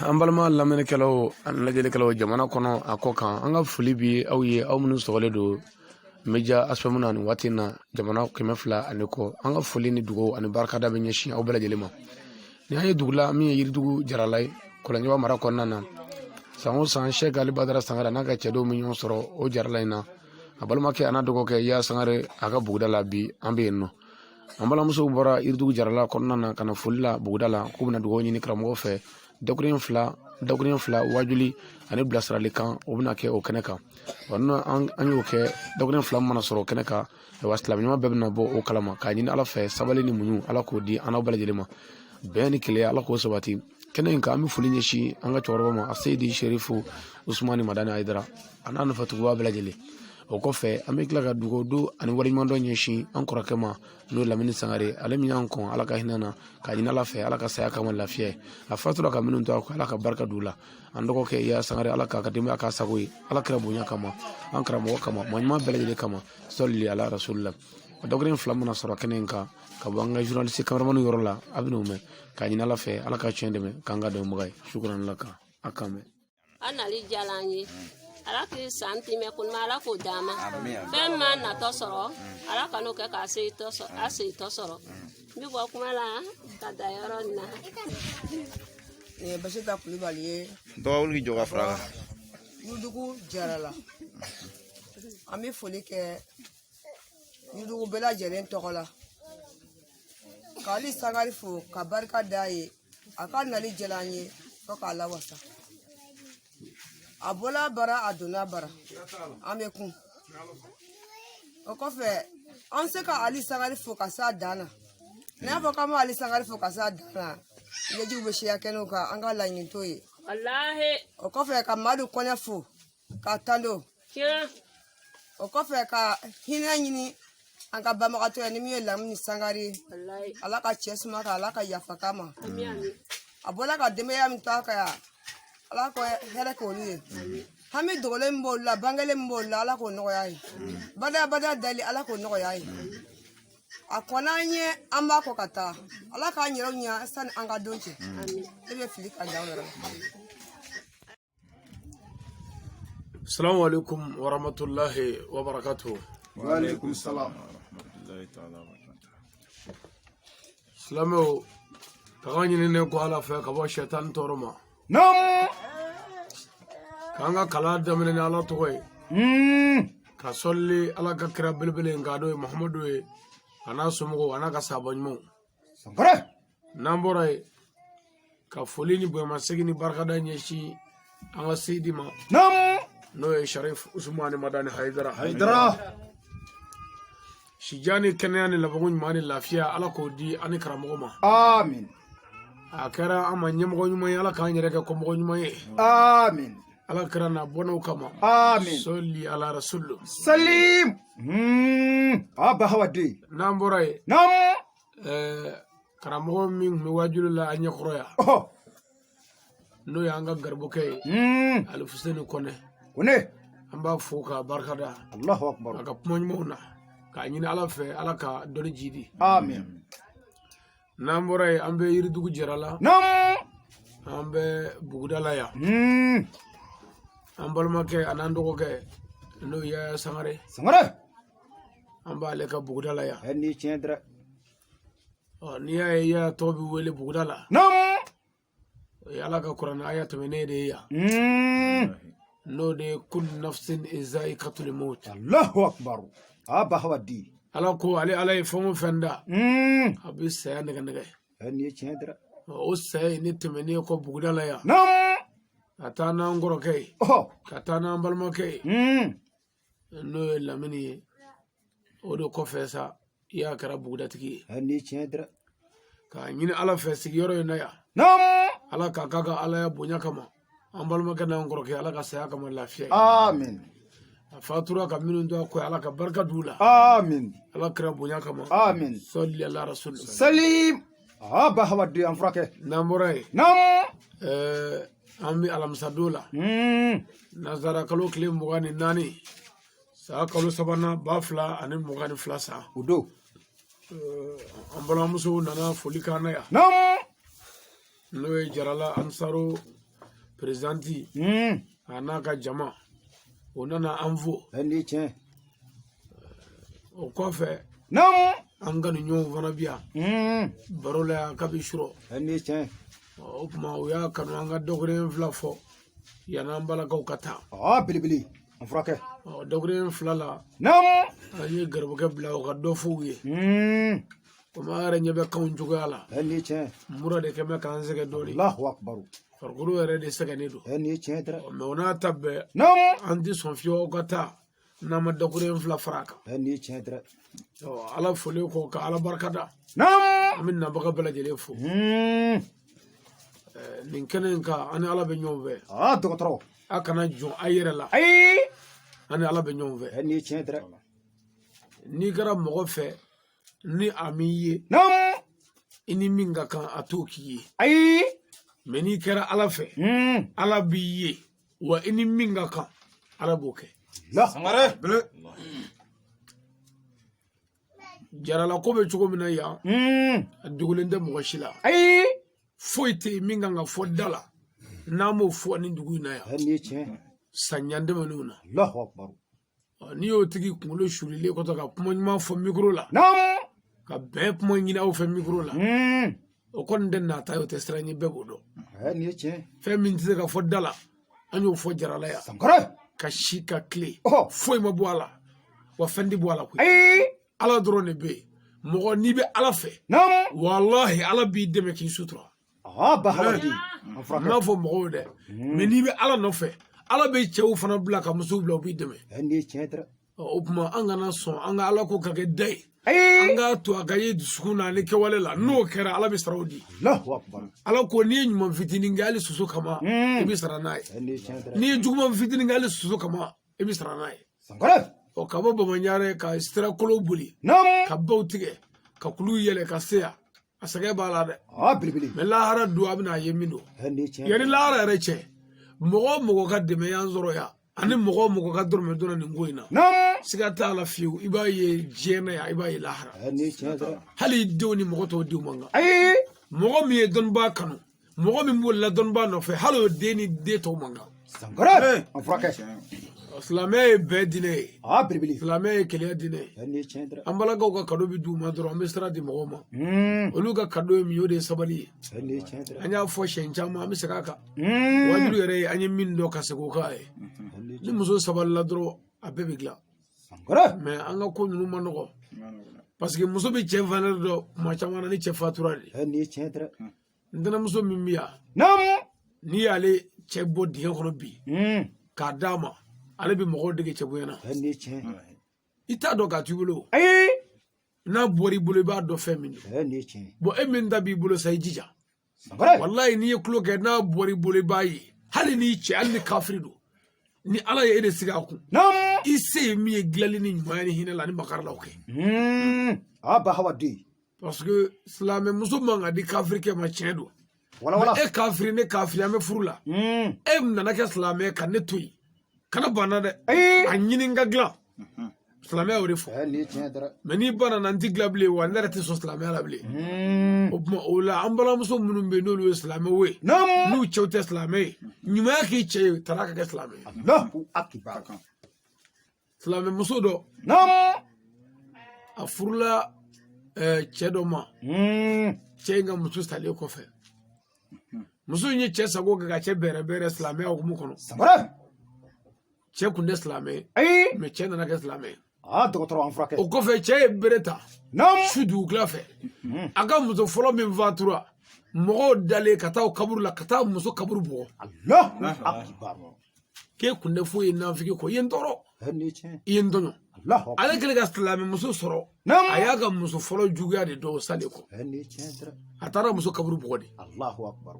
An balima lamɛnnikɛlaw ani lajɛlikɛlaw jamana kɔnɔ a kɔ kan, an ka foli bi aw ye, aw minnu sɔgɔlen don Media HPM na nin waati in na, jamana 200 ani kɔ. An ka foli ni dugawu ani barikada bɛ ɲɛsin aw bɛɛ lajɛlen ma. Nin y'an ye dugu la min ye Yiridugu Jarala ye, Kɔlɔnjɛba mara kɔnɔna na. San o san, Sɛki Ali Badara Sangare n'a ka cɛdenw bɛ ɲɔgɔn sɔrɔ o Jarala in na. A balimakɛ an'a dɔgɔkɛ Ya Sangare, a ka buguda la, bi an bɛ yen nɔ. An balimamusow bɔra Yiridugu Jarala kɔnɔna na ka na foli la buguda la, k'u bɛna dugawu ɲini karamɔgɔ fɛ. Dakuruɲɛ fila, dakuruɲɛ fila, wajuli ani bilasiralikan, o bɛna kɛ o kɛnɛ kan. Wa n'o an y'o kɛ, dakuruɲɛ fila mana sɔrɔ o kɛnɛ kan, ayiwa, silamɛ ɲuman bɛɛ bɛna bɔ o kalama. K'a ɲini Ala fɛ, sabali ni muɲu, Ala k'o di an n'aw bɛɛ lajɛlen ma. Bɛn ni kelenya, Ala k'o sabati. Kɛnɛ in kan, an bɛ foli ɲɛsin an ka cɛkɔrɔba ma, Aseyidi Serifu Usumani Madani Hayidara, a n'a nɔfɛtugubaga bɛɛ lajɛlen. O kɔfɛ, an bɛ tila ka dugawu don ani waleɲumandɔn ɲɛsin an kɔrɔkɛ ma, n'o ye Lamini Sangare, ale min y'an kɔn, Ala ka hinɛ na. K'a ɲini Ala fɛ, Ala ka saya kama lafiya ye. A fatura ka minnu to a kɔ, Ala ka barika d'u la. An dɔgɔkɛ Ya Sangare, Ala k'a ka denbaya k'a sago ye, Ala kira bonya kama, an karamɔgɔ kama, maa ɲuman bɛɛ lajɛlen kama. Sɔli ala rasulila. Dakuruɲɛ fila mana sɔrɔ kɛnɛ in kan ka bɔ an ka journaliste cameraman yɔrɔ la, a bɛn'o mɛn. K'a ɲini Ala fɛ, Ala ka tiɲɛ dɛmɛ k'an ka dɛmɛbaga ye. Sukuran la kan a kan mɛn. A nali diyara an ye. Ala k'i san timɛ kunma, Ala k'o d'an ma. Fɛn min m'an natɔ sɔrɔ, Ala kan'o kɛ k'a se tɔ sɔrɔ, a se tɔ sɔrɔ. N bɛ bɔ kuma la ka da yɔrɔ nin na. Nin ye Basita Kulubali ye. Dɔgɔ wuli k'i jɔ ka fara kan. Yiridugu Jarala, an bɛ foli kɛ Yiridugu bɛɛ lajɛlen tɔgɔ la, k'Ali Sangare fo ka barika d'a ye. A ka nali diyara an ye fo k'a lawasa. A bɔla bara, a donna bara, an bɛ kun o kɔfɛ. An se ka Ali Sangare fo ka s'a dan na. N'a fɔ k'an bɛ Ali Sangare fo ka s'a dan na, ɲɛjiw bɛ siya kɛnɛw kan. An ka laɲini t'o ye. Walahi. O kɔfɛ, ka Madu Kɔnɛ fo ka tando. Tiɲɛ. O kɔfɛ, ka hinɛ ɲini an ka banbagatɔ ye, ni min ye Lamini Sangare ye. Walahi. Ala ka cɛ suma ka Ala ka yafa k'a ma. Ami, ami. A bɔla ka denbaya min to a kan yan, Ala ka hɛrɛ k'olu ye. Hami dogolen min b'olu la, bangelen min b'olu la, Ala k'o nɔgɔya ye. Bada bada dali, Ala k'o nɔgɔya ye. A kɔnna an ɲɛ, an b'a kɔ ka taa. Ala k'an yɛrɛw ɲɛ sani an ka don cɛ. Ne bɛ fili ka dan o yɔrɔ la. Salamu alaikum warahmatullahi wabarakatuh. Wa alaikum salam. Silamɛw, tanga ɲininen kɔ Ala fɛ ka bɔ sɛtani tɔɔrɔ ma, Naam. k'an ka kalan daminɛ ni Ala tɔgɔ ye, ka sɔli Ala ka kira belebele in k'a dɔ ye, Muhamadu ye, a n'a somɔgɔw, a n'a ka sahaba ɲumanw. Sankara. N'an bɔra yen, ka foli ni bonyamasegin ni barikada ɲɛsin an ka seyidi ma, Naam. n'o ye Sharif Usumani Madani Hayidara. Haidara. Sijan ni kɛnɛya ni labanko ɲuman ni lafiya, Ala k'o di an ni karamɔgɔ ma. Amin. A kɛra an ma ɲɛmɔgɔ ɲuman ye, Ala k'an yɛrɛ kɛ kɔmɔgɔ ɲuman ye. Amin. Ala kɛra n'a bɔnnaw kama. Amin. Sɔli ala rasulu. Salim. Aba hawadi. N'an bɔra yen, Naam. Karamɔgɔ min tun bɛ wajulu la an ɲɛkɔrɔ yan, Oh. n'o y'an ka garibukɛ ye, Alifuseni Kɔnɛ, Kone. an b'a fo k'a barikada Allahu akbar. a ka kuma ɲumanw na, k'a ɲini Ala fɛ, Ala ka dɔnni jidi. Amin. N'an bɔra yen, an bɛ Yiridugu Jarala. Naam. An bɛ buguda la yan. An balimakɛ an'an dɔgɔkɛ, n'o ye Yaya Sangare, Sangare. an b'ale ka buguda la yan. Ni tiɲɛ dɛrɛ. Ɔ, n'i y'a ye Yaya tɔgɔ bɛ wele buguda la, Naam. o ye Ala ka kuranɛ aya tɛmɛnen de ye yan, n'o de ye kul nafsin zaikatul maut. Allahu akbar. Aba hawadi. Ala ko ale Ala ye fɛn o fɛn da, a bɛ saya nɛgɛ nɛgɛ. Ni tiɲɛ dɛrɛ. O saya in ne tɛmɛnen kɔ buguda la yan, Naam. ka taa n'an kɔrɔkɛ ye, Oh. ka taa n'an balimakɛ ye, n'o ye Lamini ye, o de kɔfɛ sa, i y'a kɛra bugudatigi ye. Ni tiɲɛ dɛrɛ. K'a ɲini Ala fɛ, sigiyɔrɔ in na yan, Naam. Ala k'a k'a ka Alaya bonya kama, an balimakɛ n'an kɔrɔkɛ, Ala ka saya kama lafiya ye. Amin. A fatura ka minnu to a kɔ, Ala ka barika d'u la. Amin. Ala kira bonya kama. Amin. Sɔli ala rasul. Salim. Aba hawadi an furakɛ. N'an bɔra yen, Naam. An bɛ alamisadon la, nansara kalo tile 24, san kalo sabanan, 2022 san. O don. An balimamusow nana foli k'an na yan, Naam. n'o ye Jarala Ansaro Présidente a n'a ka jama, o nana an fo. Nin ye tiɲɛ. O kɔfɛ, an kanuɲɔgɔnw fana bi yan baro la yan kabi surɔ. Nin ye tiɲɛ. O tuma, u y'a kanu an ka dɔgɔnin fila fɔ yan'an balakaw ka taa. Aa, belebele, an furakɛ. Ɔ, dɔgɔnin fila la, an ye garibukɛ bila o ka dɔ f'u ye. Komi an yɛrɛ ɲɛ bɛ kanw cogoya la, Nin ye tiɲɛ. mura de kɛ bɛ k'an sɛgɛn dɔɔnin. Allahu akbar. Farikolo yɛrɛ de sɛgɛnnen don. Nin ye tiɲɛ dɛ. Mɛ o n'a ta bɛɛ, an tɛ sɔn fiyewu aw ka taa n'an ma dakuruɲɛ fila fara a kan. Nin ye tiɲɛ dɛ. Ɔ, Ala folen kɔ ka Ala barika da, an bɛ nabaga bɛɛ lajɛlen fo. Nin kɛnɛ in kan, an ni Ala bɛ ɲɔgɔn fɛ. Aa, dɔgɔtɔrɔ. A kana jɔn a yɛrɛ la. Ayi. An ni Ala bɛ ɲɔgɔn fɛ. Nin ye tiɲɛ dɛ. N'i kɛra mɔgɔ fɛ ni a m'i ye, i ni min ka kan, a t'o k'i ye. Ayi. Mɛ n'i kɛra Ala fɛ, Ala b'i ye wa i ni min ka kan, Ala b'o kɛ. La. Sangare. Bele. Jarala ko bɛ cogo min na yan, a dogolen tɛ mɔgɔ si la. Ayi. Foyi tɛ yen min kan ka fɔ da la n'an m'o fɔ nin dugu in na yan. Nin ye tiɲɛ. San tɛmɛnenw na, Allahu akbar. N'i y'o tigi kunkolo sulilen kɔtɔ ka kuma ɲuman fɔ micro la, ka bɛn kuma ɲini aw fɛ micro la, o kɔni tɛ nata ye, o tɛ siran ɲɛ, bɛɛ b'o dɔn. Nin ye tiɲɛ. Fɛn min tɛ se ka fɔ da la, an y'o fɔ Jarala yan. Sankara. Ka si ka tile, Ɔhɔ. foyi ma bɔ a la wa fɛn tɛ bɔ a la koyi. Ayi. Ala dɔrɔn de bɛ yen. Mɔgɔ n'i bɛ Ala fɛ, walahi, Ala b'i dɛmɛ k'i sutura. Aa, Bahawadi, an N furakɛ. m'a fɔ mɔgɔw ye dɛ, mɛ n'i bɛ Ala nɔfɛ, Ala bɛ cɛw fana bila ka musow bila, u b'i dɛmɛ. Nin ye tiɲɛ dɛ. Ɔ, o tuma, an kana sɔn an ka Ala ko ka kɛ da ye. Ayi. An k'a to a ka ye dusukun na ani kɛwale la. N'o kɛra, Ala bɛ saraw di. Allahu akbar. Ala ko n'i ye ɲuman fitinin kɛ hali soso kama, i bɛ sara n'a ye. Nin ye tiɲɛ dɛ. N'i ye juguman fitinin kɛ hali soso kama, i bɛ sara n'a ye. Sankara. Ɔ, ka bɔ Bamaɲare ka sira kolo boli, ka baw tigɛ, ka kulu yɛlɛ ka se yan, a sɛgɛn b'a la dɛ. Aa, belebele. Mɛ lahara don, a bɛna ye min don. Nin ye tiɲɛ. Yanni lahara yɛrɛ cɛ, mɔgɔ o mɔgɔ ka dɛmɛ y'an sɔrɔ yan, ani mɔgɔ o mɔgɔ ka dɔrɔmɛ donna nin ko in na, siga t'a la fiyewu, i b'a ye diɲɛ na yan, i b'a ye lahara. Nin ye tiɲɛ dɛ. Hali i denw ni mɔgɔ tɔw denw man kan. Ayi. Mɔgɔ min ye dɔnnibaa kanu, mɔgɔ min bolila dɔnnibaa nɔfɛ, hali o den ni den tɔw man kan. Sankara, an furakɛ. Silamɛya ye bɛɛ diinɛ ye. Aa, belebele. Silamɛya ye keleya diinɛ ye. Nin ye tiɲɛ dɛ. An balakaw ka cadeau bi d'u ma dɔrɔn, an bɛ sira di mɔgɔw ma. Olu ka cadeau ye min ye, o de ye sabali ye. Nin ye tiɲɛ dɛ. An y'a fɔ siɲɛ caman, an bɛ segin a kan. Wajibi yɛrɛ ye, an ye min dɔn ka segin o kan ye, ni muso sabalila dɔrɔn, a bɛɛ bɛ dilan. Sankara. Mɛ an ka ko ninnu ma nɔgɔ, parce que muso bɛ cɛ valeur dɔn kuma caman na ni cɛ fatura de. Nin ye tiɲɛ dɛ. Ntɛnɛmuso min bɛ yan, n'i y'ale cɛ bɔ dingɛ kɔnɔ bi k'a d'a ma, ale bɛ mɔgɔw dege cɛ bonya na. Nin ye tiɲɛ. I t'a dɔn k'a t'i bolo. Ayi. N'a bɔra i bolo, i b'a dɔn fɛn min don. Nin ye tiɲɛ. Bɔn, e min ta b'i bolo sa, i jija. Sankara. Walayi, n'i ye tulo kɛ, n'a bɔra i bolo, i b'a ye. Hali n'i cɛ, hali ni kafiri don, ni Ala ye e de sigi a kun, i se ye min ye dilanli ni ɲumanya ni hinɛ la ni makari la, o kɛ. Aa, Bahawadi. Parce que silamɛmuso man ka di kafirikɛ ma, tiɲɛ don. Wala wala. E kafiri, ne kafiri, an bɛ furu la, e nana kɛ silamɛ ka ne to yen, kana banna dɛ. Ayi. A ɲini n ka dilan, silamɛya y'o de fɔ. Nin ye tiɲɛ dɛ. Mɛ n'i banna na, n ti dilan bilen wa ne yɛrɛ tɛ sɔn silamɛya la bilen. O tuma, o la, an balimamuso minnu bɛ yen n'olu ye silamɛw ye, n'u cɛw tɛ silamɛ ye, ɲumanya k'i cɛ ye, tara ka kɛ silamɛ ye. Allahu akbar. Silamɛmuso dɔ, a furula cɛ dɔ ma. Cɛ in ka muso salen kɔfɛ, muso in ye cɛ sago kɛ ka cɛ bɛrɛ bɛrɛ silamɛya hukumu kɔnɔ. Sankara. Cɛ kun tɛ silamɛ ye. Ayi. Mɛ cɛ nana kɛ silamɛ ye. Aa, dɔgɔtɔrɔ, an furakɛ. O kɔfɛ, cɛ ye bere ta su dugukila fɛ. A ka muso fɔlɔ min fatura, mɔgɔw dalen ka taa o kaburu la, ka taa muso kaburu bugɔ. Allahu akbar. K'e kun tɛ foyi ye nafigi kɔ, i ye n tɔɔrɔ, Nin ye tiɲɛ. i ye n tɔɲɔ. Allahu akbar. Ale kɛlen ka silamɛ muso sɔrɔ, a y'a ka muso fɔlɔ juguya de dɔn o salen kɔ. Nin ye tiɲɛ dɛ. A taara muso kaburu bugɔ de. Allahu akbar.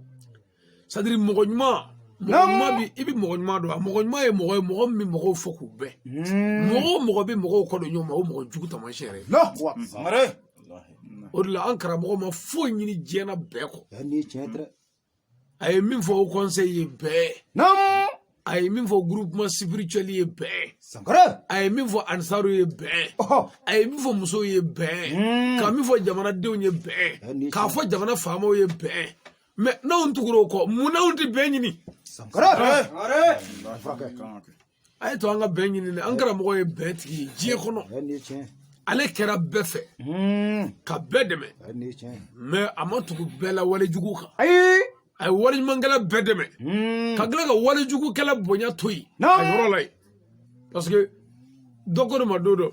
C'est à dire, mɔgɔ ɲuman, mɔgɔ ɲuman bi, i bɛ mɔgɔ ɲuman dɔn. A mɔgɔ ɲuman ye mɔgɔ ye, mɔgɔ min bɛ mɔgɔw fɔ k'u bɛn. Mɔgɔ o mɔgɔ bɛ mɔgɔw kɔ don ɲɔgɔn ma, o mɔgɔ jugu taamasiyɛn yɛrɛ ye. Allahu akbar. Sangare. O de la, an karamɔgɔ ma foyi ɲini diɲɛ na bɛɛ kɔ. Nin ye tiɲɛ dɛ. A ye min fɔ o conseil ye bɛɛ, a ye min fɔ groupement spirituel ye bɛɛ, Sankara. a ye min fɔ ansaru ye bɛɛ, Ɔhɔ. a ye min fɔ musow ye bɛɛ, ka min fɔ jamanadenw ye bɛɛ, k'a fɔ jamana faamaw ye bɛɛ. Mɛ n'anw tugura o kɔ, mun n'anw tɛ bɛn ɲini? Sankara. Furakɛ. A ye to an ka bɛn ɲini dɛ. An karamɔgɔ ye bɛn tigi ye diɲɛ kɔnɔ. Nin ye tiɲɛ. Ale kɛra bɛɛ fɛ ka bɛɛ dɛmɛ. Nin ye tiɲɛ. Mais a ma tugu bɛɛ la walejugu kan. Ayi. A ye waleɲumankɛla bɛɛ dɛmɛ, ka tila ka walejugukɛla bonya to yen a yɔrɔ la yen, parce que dɔ ko ne ma don dɔ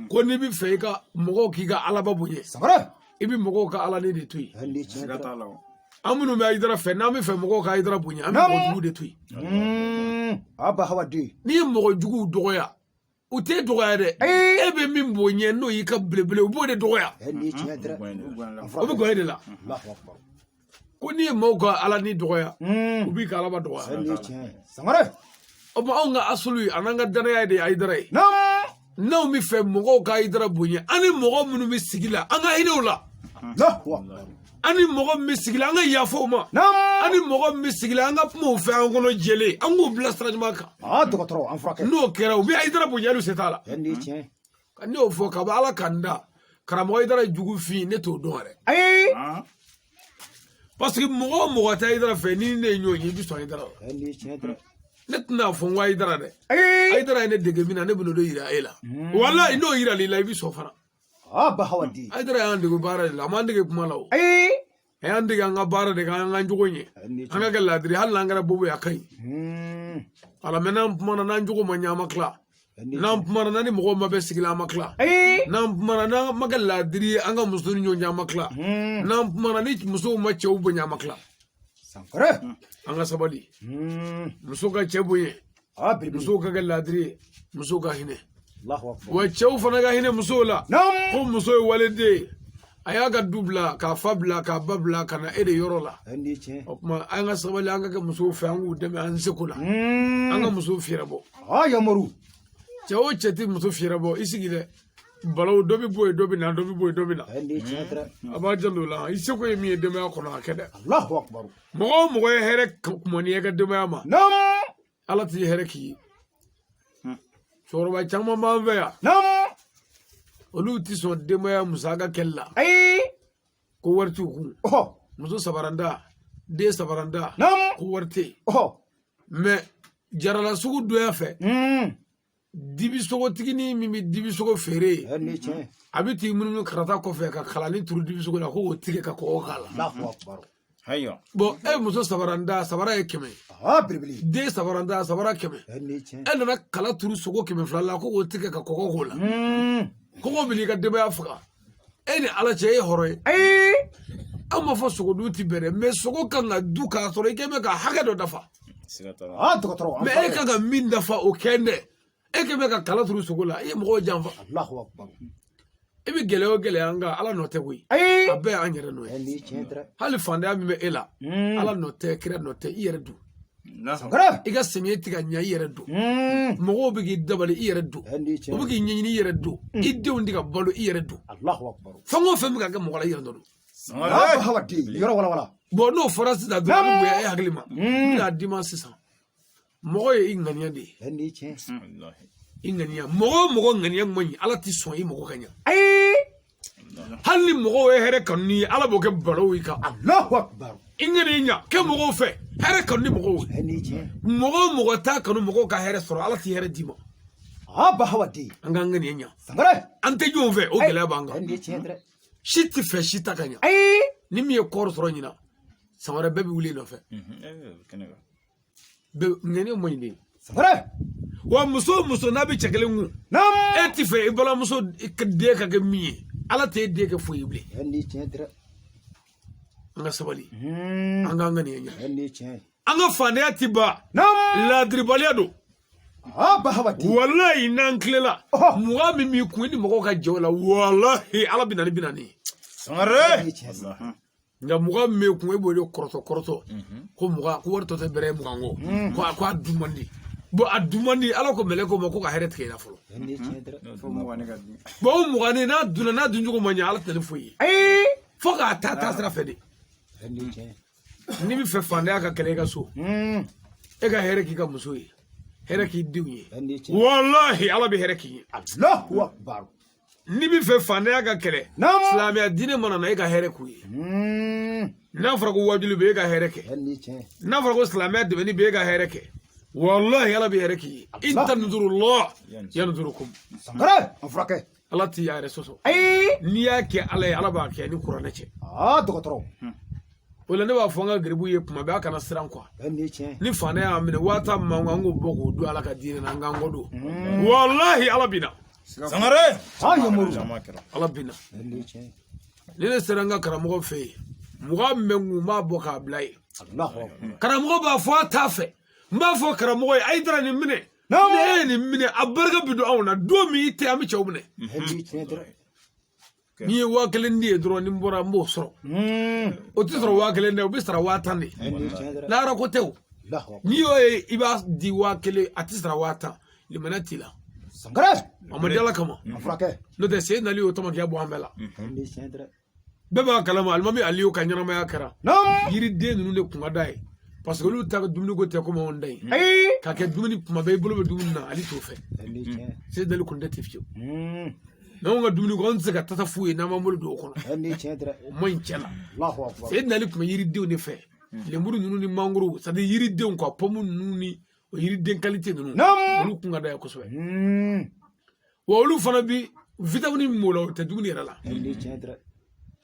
ko n'i bɛ fɛ i ka mɔgɔw k'i ka alaba bonya, Sankara. i bɛ mɔgɔw ka ala ni de to yen. Nin ye tiɲɛ. An minnu bɛ Ayidara fɛ, n'an bɛ fɛ mɔgɔw ka Ayidara bonya, an bɛ mɔgɔ jugu de to yen. Aba hawa di. N'i ye mɔgɔ juguw dɔgɔya, u t'e dɔgɔya dɛ. E bɛ min bonya n'o y'i ka belebele, u b'o de dɔgɔya. Nin ye tiɲɛ dɛ. O bɛ gɔyɔ de la. Allahu akbar. Ko n'i ye maaw ka ala ni dɔgɔya, u b'i ka alaba dɔgɔya. Nin ye tiɲɛ. Sankara. O tuma anw ka asulu ye an'an ka danaya de ye Ayidara ye. N'anw bɛ fɛ mɔgɔw ka Ayidara bonya, an ni mɔgɔ minnu bɛ sigi la, an ka hinɛ u la. Allahu akbar. An ni mɔgɔ min bɛ sigi la, an ka yafa u ma. An ni mɔgɔ min bɛ sigi la, an ka kuma u fɛ an kɔnɔ jɛlen, an k'u bila sira ɲuman kan. Ah, dɔgɔtɔrɔ, an furakɛ. N'o kɛra, u bɛ Ayidara bonya, hali u se t'a la. Nin ye tiɲɛ. Ne y'o fɔ ka bɔ Ala kan da karamɔgɔ Ayidara jugu fin, ne t'o dɔn yɛrɛ. Ayi. Parce que mɔgɔ o mɔgɔ tɛ Ayidara fɛ, ni ne ye ɲɔgɔn ye, i bɛ sɔn Ayidara la. Nin ye tiɲɛ dɛ. Ne tɛna fɔ n ko Ayidara dɛ. Ayi. Ayidara ye ne dege min na, ne bɛn'o de yira e la. Walayi, n'o yiral'i la, i bɛ sɔn fana. Aba hawa di. Ayidara y'an dege baara de la, a m'an dege kuma la o. Ayi. A y'an dege an ka baara de kan, an k'an jogo ɲɛ, an ka kɛ laadiri, hali n'an kɛra bobo ye, a ka ɲi. Ala mɛ n'an kumana, n'an jogo ma ɲɛ, an ma tila. N'an kumana, n'an ni mɔgɔw ma bɛn sigi la, an ma tila. Ayi. N'an kumana, n'an ma kɛ laadiri ye an ka muso ni ɲɔgɔn cɛ, an ma tila. N'an kumana, ni musow ma cɛw bonya, an ma tila. Sankara. An ka sabali. Muso ka cɛ bonya. Ah, belebele. Musow ka kɛ laadiri ye, musow ka hinɛ. Allahu akbar. Wa cɛw fana ka hinɛ musow la. Ko muso ye waliden ye, a y'a ka du bila, k'a fa bila, k'a ba bila, ka na e de yɔrɔ la. Nin ye tiɲɛ. O tuma an ka sabali, an ka kɛ musow fɛ, an k'u dɛmɛ an seko la, an ka musow fiyɛrɛ bɔ. Ah, Yamaru. Cɛ o cɛ tɛ muso fiyɛrɛ bɔ, i sigi dɛ, balawu dɔ bɛ bɔ yen, dɔ bɛ na, dɔ bɛ bɔ yen, dɔ bɛ na. Nin ye tiɲɛ dɛ. A b'a janto o la, i seko ye min ye denbaya kɔnɔ, a kɛ dɛ. Allahu akbar. Mɔgɔ o mɔgɔ ye hɛrɛ kumani ye i ka denbaya ma, Ala t'i hɛrɛ k'i ye. Cɛkɔrɔba caman b'an fɛ yan, olu tɛ sɔn denbaya musaka kɛli la. Ayi. Ko wari t'u kun. Muso sabaranda, den sabaranda, ko wari tɛ yen. Mais jarala sugu donya fɛ, dibisogotiginin min bɛ dibisogo feere yen, Nin ye tiɲɛ. a bɛ t'i munumunu karata kɔfɛ ka kalani turu dibisogo la, ko k'o tigɛ ka kɔgɔ k'a la. Allahu akbar. Bon, e muso sabaranda, sabara ye 100. Ah, belebele. Den sabaranda, sabara 100. Nin ye tiɲɛ. E nana kala turu sogo 200 la, ko k'o tigɛ ka kɔgɔ k'o la. Kɔgɔ bɛ n'i ka denbaya faga. E ni Ala cɛ, e ye hɔrɔn ye. Ayi. An m'a fɔ sogo dun ti bɛn dɛ, mais sogo kan ka du k'a sɔrɔ i kɛ bɛ ka hakɛ dɔ dafa. Ah, dɔgɔtɔrɔ. Mais e kan ka min dafa, o kɛ dɛ. E kɛ bɛ ka kala turu sogo la, i ye mɔgɔw janfa. Allahu akbar. I bɛ gɛlɛya o gɛlɛya an kan, Ala nɔ tɛ koyi. Ayi. A bɛɛ y'an yɛrɛ nɔ ye. Nin ye tiɲɛ dɛ. Hali fantanya min bɛ e la, Ala nɔ tɛ, kira nɔ tɛ, i yɛrɛ don. Sankara. I ka sɛmiyɛ ti ka ɲɛ, i yɛrɛ don. Mɔgɔw bɛ k'i dabali, i yɛrɛ don. Nin ye tiɲɛ. U bɛ k'i ɲɛɲini, i yɛrɛ don. I denw tɛ ka balo, i yɛrɛ don. Allahu akbar. Fɛn o fɛn bɛ ka kɛ mɔgɔ la, i yɛrɛ nɔ don. Aba hawa di. Yɔrɔ wala wala. Bon, n'o fɔra sisan dɔrɔn, a bɛ bonya e hakili ma. N bɛna d'i ma sisan. Mɔgɔ ye i ŋaniya de ye. Nin ye tiɲɛ. I ŋaniya. Mɔgɔ o mɔgɔ ŋaniya man ɲi, Ala t'i sɔn i mɔgɔ ka ɲa. Ayi. Hali ni mɔgɔw ye hɛrɛ kanu n'i ye, Ala b'o kɛ balawu i kan. Allahu akbar. I ŋaniya ɲa kɛ mɔgɔw fɛ, hɛrɛ kanu ni mɔgɔw ye. Nin ye tiɲɛ. Mɔgɔ o mɔgɔ t'a kanu mɔgɔw ka hɛrɛ sɔrɔ, Ala t'i hɛrɛ d'i ma. Aba hawa di. An k'an ŋaniya ɲa. Sankara. An tɛ ɲɔgɔn fɛ, o gɛlɛya b'an kan. Nin ye tiɲɛ dɛ. Si tɛ fɛ si ta ka ɲa. Ayi. Ni min ye kɔɔri sɔrɔ ɲina, san wɛrɛ bɛɛ bɛ wuli i nɔfɛ. Bɛɛ ŋaniya man ɲi de. Sankara. Wa muso o muso n'a bɛ cɛ kelen kun, e tɛ fɛ i balimamuso den ka kɛ min ye, Ala t'e den kɛ foyi ye bilen. Nin ye tiɲɛ dɛ. An ka sabali, an k'an ŋaniya ɲa. Nin ye tiɲɛ. An ka fantanya ti ban, laadiribaliya don. Aba hawa di. Walayi, n'an tilela, mugan min b'i kun, i ni mɔgɔw ka jɛ o la, walahi, Ala bɛ na ni 40 ye. Nin ye tiɲɛ. Nka mugan min b'i kun, e b'o de kɔrɔtɔ kɔrɔtɔ ko mugan, ko wari tɔ tɛ bɛrɛ ye mugan kɔ, ko a dun man di. Bon, a dun man di, Ala ko mɛlɛkɛw ma ko ka hɛrɛ tigɛ i la fɔlɔ. Nin ye tiɲɛ dɛ. Bon, o mugan ni n'a dunna, n'a duncogo ma ɲɛ, Ala tɛ na ni foyi ye. Ayi. Fo k'a taa sira fɛ de. Nin ye tiɲɛ. N'i bɛ fɛ fantanya ka kɛlɛ i ka so, e ka hɛrɛ k'i ka muso ye, hɛrɛ k'i denw ye. Nin ye tiɲɛ. Walahi, Ala bɛ hɛrɛ k'i ye. Allahu akbar. N'i bɛ fɛ fantanya ka kɛlɛ, silamɛya diinɛ mana na, e ka hɛrɛ k'u ye. N'a fɔra ko wajuli bɛ, e ka hɛrɛ kɛ. N'a fɔra ko silamɛya dɛmɛni bɛ, e ka hɛrɛ kɛ. Walahi, Ala bɛ hɛrɛ k'i ye. In tanzurullah yanzurukum. Sangare, an furakɛ. Ala t'i y'a yɛrɛ sɔsɔ. Ayi. N'i y'a kɛ Ala ye, Ala b'a kɛ ni kuranɛ cɛ. Aa, dɔgɔtɔrɔ. O la ne b'a fɔ an ka garibuw ye kuma bɛɛ, a kana siran quoi. Fɛn de ye tiɲɛ. Ni fantanya y'a minɛ, 10,000 min b'an k'o bɔ k'o don Ala ka diinɛ na, an k'an kɔ don. Walahi, Ala bɛ na. Sangare. Aa, yamuru. Ala bɛ na. Fɛn de ye tiɲɛ. Ni ne sera n ka karamɔgɔ fɛ yen, 20 min bɛ n kun, n b'a bɔ k'a bila yen. Allahu akbar. Karamɔgɔ b'a fɔ a t'a fɛ, n b'a fɔ karamɔgɔ ye: Ayidara, nin minɛ. Ni e ye nin minɛ, a barika bɛ don anw na. Don min i tɛ, an bɛ cɛw minɛ. Fɛn de ye tiɲɛ dɔrɔn. N'i ye 1000 di ye dɔrɔn, ni n bɔra, n b'o sɔrɔ. O tɛ sɔrɔ 1000 dɛ, o bɛ sara 10,000 de. Fɛn de ye tiɲɛ dɔrɔn. Lahara ko tɛ o. Allahu akbar. N'i y'o ye, i b'a di 1000, a tɛ sara 10,000, limaniya t'i la. Sangare. A ma di Ala kama. An furakɛ. N'o tɛ, sen nali y'o tamakiya bɔ an bɛɛ la. Fɛn de ye tiɲɛ dɔrɔn. Bɛɛ b'a kalama, alimami Aliyu ka ɲɛnamaya kɛra Naam. yiriden ninnu de kun ka d'a ye, parce que olu ta dumuni ko tɛ komi anw da ye. Ayi. Ka kɛ dumuni kuma bɛɛ i bolo bɛ dumuni na, ale t'o fɛ. Fɛn de ye tiɲɛ. Seydali kun tɛ ten fiyewu. N'anw ka dumuni ko, anw tɛ se ka tasa f'u ye n'an m'an bolo don o kɔnɔ. Fɛn de ye tiɲɛ dɔrɔn. O man ɲi cɛ la. Allahu akbar. Seydali tun bɛ yiridenw de fɛ, lemuru ninnu ni mangoro, c'est à dire yiridenw quoi, pomme ninnu ni o yiriden qualité ninnu. Naam. Olu kun ka d'a ye kosɛbɛ. Wa olu fana bi vitamine min b'o la, o tɛ dumuni yɛrɛ la. Fɛn de ye tiɲɛ dɔrɔn.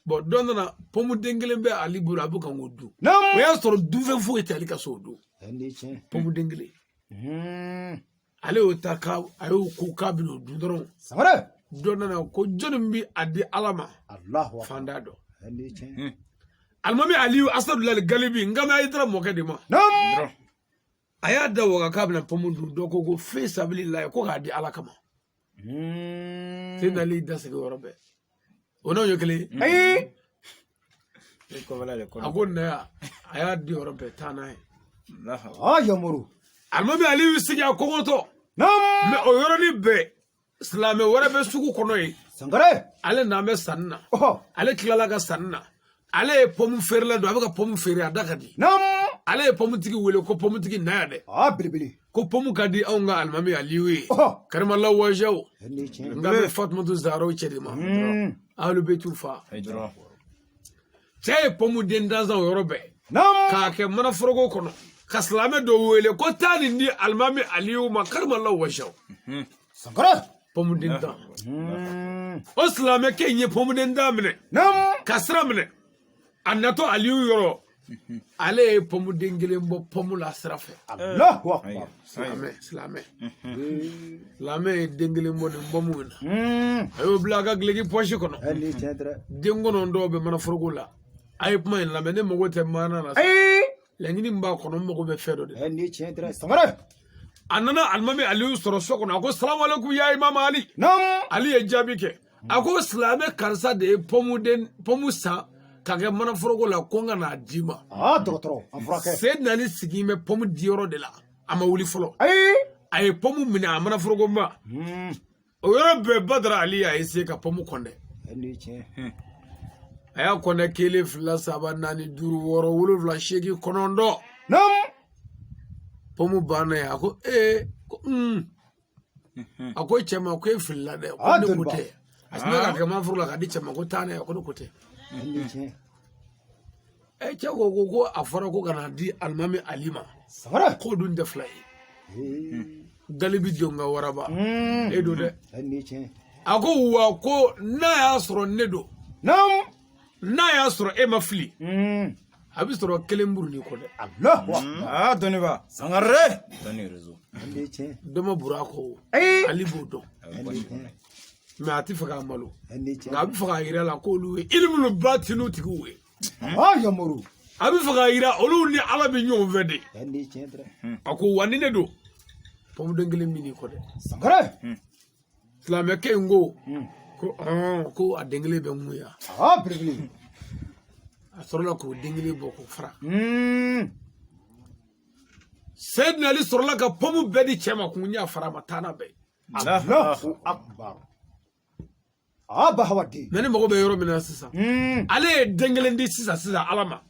Bon, dɔ nana, pomme den kelen bɛ ale bolo, a bɛ kan k'o dun. Naam. O y'a sɔrɔ dunfɛn foyi tɛ ale ka so o don. Fɛn de ye tiɲɛ. Pomme den kelen, ale y'o ta ka a y'o ko k'a bɛn'o dun dɔrɔn. Sangare. Dɔ nana ko jɔnni bɛ a di Ala ma? Allahu akbar. Fanda dɔ. Fɛn de ye tiɲɛ. Alimami Aliyu Asadulayi Galibi, n kan bɛ Ayidara mɔkɛ de ma. Naam. A y'a da waga k'a bɛna pomme dun, dɔ ko fi sabililayi, ko k'a di Ala kama. Seyidina Ali da sigi o yɔrɔ bɛɛ, o n'o ye kelen ye. Ayi. A ko na yan, a y'a di yɔrɔ bɛɛ, taa n'a ye. Aa, yamuru. Alimami Ali y'u sigi a kɔngɔtɔ. Naam. Mais o yɔrɔnin bɛɛ, silamɛ wɛrɛ bɛ sugu kɔnɔ yen. Sangare. Ale n'an bɛ sanni na. Ɔhɔ. Ale tilala ka sanni na, ale ye pomme feerela don, a bɛ ka pomme feere, a da ka di. Naam. Ale ye pomme tigi wele ko pomme tigi, na yan dɛ. Aa, belebele. Ko pomme ka di anw ka alimami Aliyu ye. Ɔhɔ. Karimala wajaw. Fɛn de ye tiɲɛ. N ka bɛ Fatumatu Zaharaw cɛ de ma. Alu bɛ t'u fa. Cɛ ye pomme den dansan o yɔrɔ bɛɛ. Naam. K'a kɛ manaforoko kɔnɔ ka silamɛ dɔ wele ko taa nin di alimami Aliyu ma, karimala wajaw. Sangare. Pomme den dan. O silamɛkɛ in ye pomme den dan minɛ. Naam. Ka sira minɛ. A natɔ Aliyu yɔrɔ, ale ye pomme den kelen bɔ pomme la sira fɛ. Allahu akbar. Silamɛ silamɛ ye den kelen bɔ nin pomme in na. A y'o bila a ka gileki poche kɔnɔ. Fɛn de ye tiɲɛ dɔrɔn. Den kɔnɔntɔn bɛ manaforoko la. A ye kuma in lamɛn, ne mago tɛ maana la. Ayi. Laɲini min b'a kɔnɔ, n mago bɛ fɛn dɔ de la. Fɛn de ye tiɲɛ dɔrɔn. Sangare. A nana alimami Aliyu sɔrɔ so kɔnɔ, a ko salamu aleykum ya imam Ali. Naam. Ali ye jaabi kɛ. A ko silamɛ karisa de ye pomme den pomme san ka kɛ manaforoko la ko n ka n'a d'i ma. Aa, dɔgɔtɔrɔ, an furakɛ. Seydina Ali sigi bɛ pomme diyɔrɔ de la, a ma wuli fɔlɔ. Ayi. A ye pomme minɛ a manaforoko ma. O yɔrɔ bɛɛ, Badara Ali y'a essayer ka pomme kɔndɛ. Fɛn de ye tiɲɛ. A y'a kɔndɛ 1, 2, 3, 4, 5, 6, 7, 8, 9. Naam. Pomme banna yen. A ko ee, ko a ko cɛ ma ko e filila dɛ, ko ne ko tɛ. A sinna k'a kɛ manaforo la k'a di cɛ ma ko taa n'a ye, ko ne ko tɛ. Fɛn de ye tiɲɛ. Ɛ, cɛ ko a fɔra ko ka n'a di alimami Ali ma. Sangare. K'o dun tɛ fila ye. Galibi denw ka waraba. E don dɛ. Fɛn de ye tiɲɛ. A ko wa ko n'a y'a sɔrɔ ne don. Naam. N'a y'a sɔrɔ e ma fili. A bɛ sɔrɔ kelen buru n'i kɔ dɛ. Allahu akbar. Aa, dɔnniba. Sangare. Dɔnni réseau. Fɛn de ye tiɲɛ. Dɔ ma buru a kɔ o. Ayi. Ali b'o dɔn. Fɛn de ye tiɲɛ. Mais a tɛ fɛ k'a malo. Fɛn de ye tiɲɛ. Nka a bɛ fɛ k'a yira la k'olu ye ilimulu batinu tigiw ye. Aa, yamuru. A bɛ fɛ k'a yira olu ni Ala bɛ ɲɔgɔn fɛ de. Fɛn de ye tiɲɛ dɔrɔn. A ko wa ni ne don, pomme den kelen min n'i kɔ dɛ. Sangare. Silamɛkɛ in ko ko ɔn ko a den kelen bɛ mun yan. Aa, belebele. A sɔrɔla k'o den kelen bɔ k'o fara. Seydina Ali sɔrɔla ka pomme bɛɛ di cɛ ma kun ɲɛ fara ma taa n'a bɛɛ ye. Allahu akbar. Aa, bahawaden. Mais ne mago bɛ yɔrɔ min na sisan. Ale ye den kelen di sisan sisan Ala ma.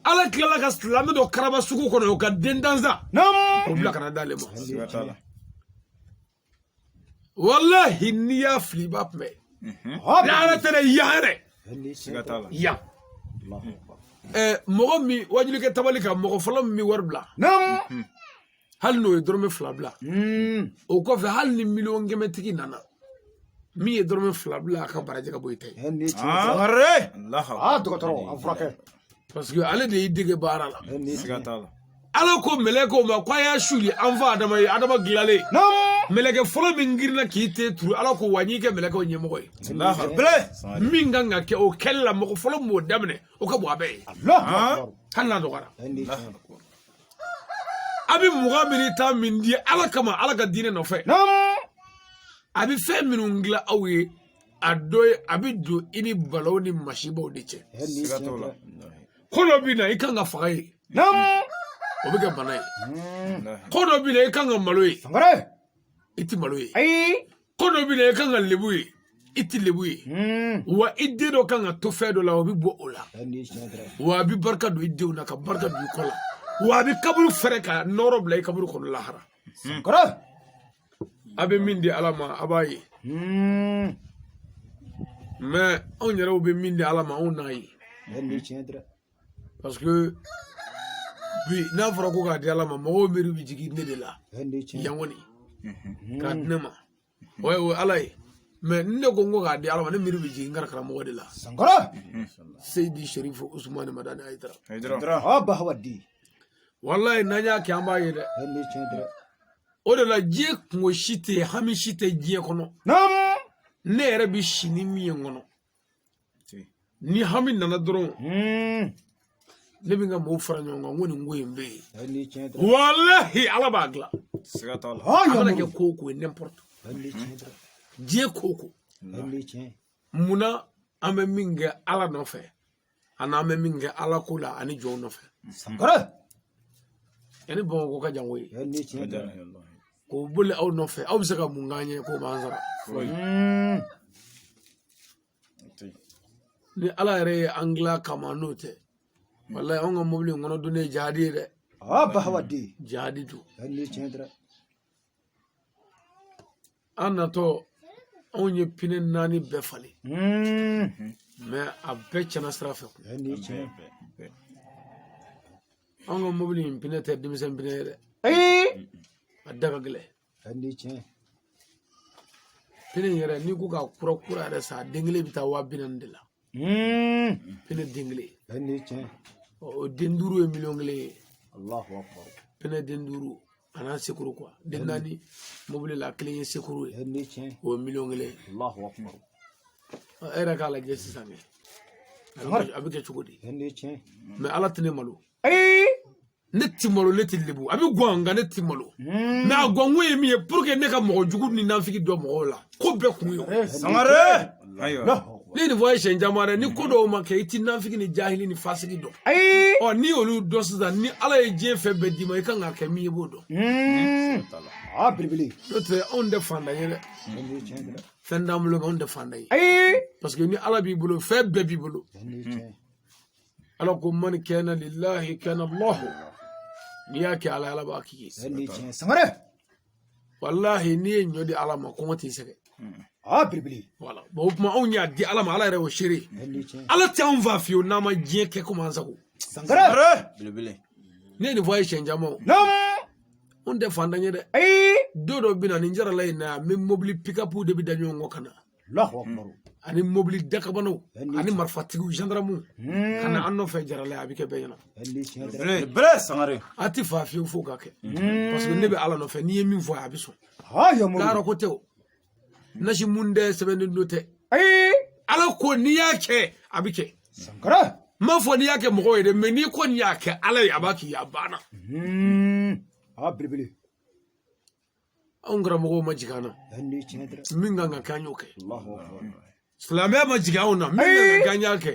Ala tilala ka silamɛ dɔ karaba sugu kɔnɔ, o ka den dansan. Naam. K'o bila ka na d'ale ma. Walahi, n'i y'a fili, i b'a kunbɛn. Ni Ala tɛ dɛ, yan yɛrɛ. Siga t'a la. Yan mɔgɔ min wajulikɛ tabali kan, mɔgɔ fɔlɔ min bɛ wari bila, hali n'o ye dɔrɔmɛ 2 bila, o kɔfɛ, hali ni 100 000 000 tigi nana, min ye dɔrɔmɛ 2 bila, a ka baraji ka bɔ i ta ye. Sangare. Allahu Aa, dɔgɔtɔrɔ, a furakɛ. Parce que ale de y'i dege baara la. Siga t'a la. Ala ko mɛlɛkɛw ma ko a y'a suli an fa Adama ye, Adama dilanlen. Mɛlɛkɛ fɔlɔ min girinna k'i te turu, Ala ko wa n y'i kɛ mɛlɛkɛw ɲɛmɔgɔ ye. Allahu Akbar. Min kan ka kɛ o kɛli la, mɔgɔ fɔlɔ min b'o daminɛ, o ka bon a bɛɛ ye, hali n'a dɔgɔyara. A bɛ 20 min ta min di Ala kama, Ala ka diinɛ nɔfɛ, a bɛ fɛn minnu dilan aw ye, a dɔ ye a bɛ don i ni balaw ni masibaw de cɛ. Siga t'o la. Ko dɔ bɛ na, i kan ka faga ye, o bɛ kɛ bana ye. Ko dɔ bɛ na, i kan ka malo ye, i ti malo ye. Ko dɔ bɛ na, i kan ka lebu ye, i ti lebu ye. Wa i den dɔ kan ka to fɛn dɔ la, o bɛ bɔ o la. Wa a bɛ barika don i denw na, ka barika don i kɔ la. Wa a bɛ kaburu fɛrɛ ka nɔrɔ bila i kaburu kɔnɔ lahara. A bɛ min di Ala ma, a b'a ye. Mais anw yɛrɛw bɛ min di Ala ma, anw n'a ye. Parce que bi, n'a fɔra ko k'a di Ala ma, mɔgɔw miiri bɛ jigin ne de la yan kɔni k'a di ne ma, o ye Ala ye. Mais ni ne ko n ko k'a di Ala ma, ne miiri bɛ jigin n ka karamɔgɔ de la, Seyidi Sherifu Usumani Madani Hayidara. Walayi, n'an y'a kɛ, an b'a ye dɛ. O de la, diɲɛ kungo si tɛ yen, hami si tɛ diɲɛ kɔnɔ, ne yɛrɛ bɛ si ni min ye n kɔnɔ. Ni hami nana dɔrɔn, ne bɛ n ka mɔgɔw fara ɲɔgɔn kan, n ko nin ko in bɛ yen, walahi, Ala b'a dilan. Siga t'a la. A mana kɛ ko o ko ye, n'importe, diɲɛ ko o ko. Munna an bɛ min kɛ Ala nɔfɛ, ani an bɛ min kɛ Ala ko la ani jɔnw nɔfɛ, yanni Bamakɔ ka jan koyi, k'o boli aw nɔfɛ, aw bɛ se ka mun k'an ye k'o b'an sara? Ni Ala yɛrɛ ye an dilan kama, n'o tɛ, walayi, anw ka mobili in kɔnɔ don ye jahadi ye dɛ. Jahadi don. An natɔ, anw ye pine 4 bɛɛ falen, mais a bɛɛ tiɲɛna sira fɛ. Anw ka mobili in pine tɛ denmisɛn pine ye dɛ, a da ka gɛlɛn. Pine in yɛrɛ, n'i ko ka kura kura yɛrɛ san, a den kelen bɛ taa 40 000 de la, pine den kelen. O den 5 ye 1 000 000 ye. Pine den 5 a n'a sekuru quoi, den 4 mobili la, kelen ye sekuru ye, o ye 1 000 000 ye. E yɛrɛ k'a lajɛ sisan kɛ, a bɛ kɛ cogo di? Mais Ala tɛ ne malo, ne ti malo, ne ti lebu. A bɛ guwan, nka ne ti malo. Mais a guwankun ye min ye, pour que ne ka mɔgɔ jugu ni nafigi dɔn mɔgɔw la, ko bɛɛ kun ye o. Sangare. Ayiwa. Ne ye nin fɔ a ye siɲɛ caman dɛ, ni ko dɔw ma kɛ, i ti nafigi ni jahili ni fasigi dɔn. Ɔ, n'i y'olu dɔn sisan, ni Ala ye diɲɛ fɛn bɛɛ d'i ma, i kan ka kɛ min ye, i b'o dɔn. N'o tɛ, anw tɛ fantan ye dɛ. Fɛn t'an bolo, anw tɛ fantan ye. Parce que ni Ala b'i bolo, fɛn bɛɛ b'i bolo. Ala ko man kana lillahi kana Allahu. N'i y'a kɛ Ala, Ala b'a k'i ye. Walahi, n'i ye ɲɔ di Ala ma, kɔngɔ t'i sɛgɛn. Voilà. Bon, o tuma anw y'a di Ala ma, Ala yɛrɛ y'o seere. Ala tɛ anw fa fiyewu n'an ma diɲɛ kɛ komi an sago. Ne ye nin fɔ a ye siɲɛ caman o. Anw tɛ fantan ye dɛ. Don dɔ bɛ na ni jarala in na yan, n bɛ mobili pick-up de bɛ da ɲɔgɔn kɔ ka na, ani mobili dakabanaw ani marifatigiw, gendarmew, ka na an nɔfɛ jarala, a bɛ kɛ bɛɛ ɲɛna. Belebele Sangare. A tɛ fa fiyewu fo k'a kɛ, parce que ne bɛ Ala nɔfɛ. N'i ye min fɔ a ye, a bɛ sɔn. Lahara ko tɛ o, nasi mun tɛ, sɛbɛnnen don tɛ. Ala ko n'i y'a kɛ, a bɛ kɛ. N m'a fɔ n'i y'a kɛ mɔgɔw ye dɛ, mais n'i ko n'i y'a kɛ Ala ye, a b'a k'i ye, a banna. Anw karamɔgɔw ma jigin an na, min kan ka kɛ, an y'o kɛ. Silamɛya ma jigin anw na, min kan ka kɛ, an y'a kɛ.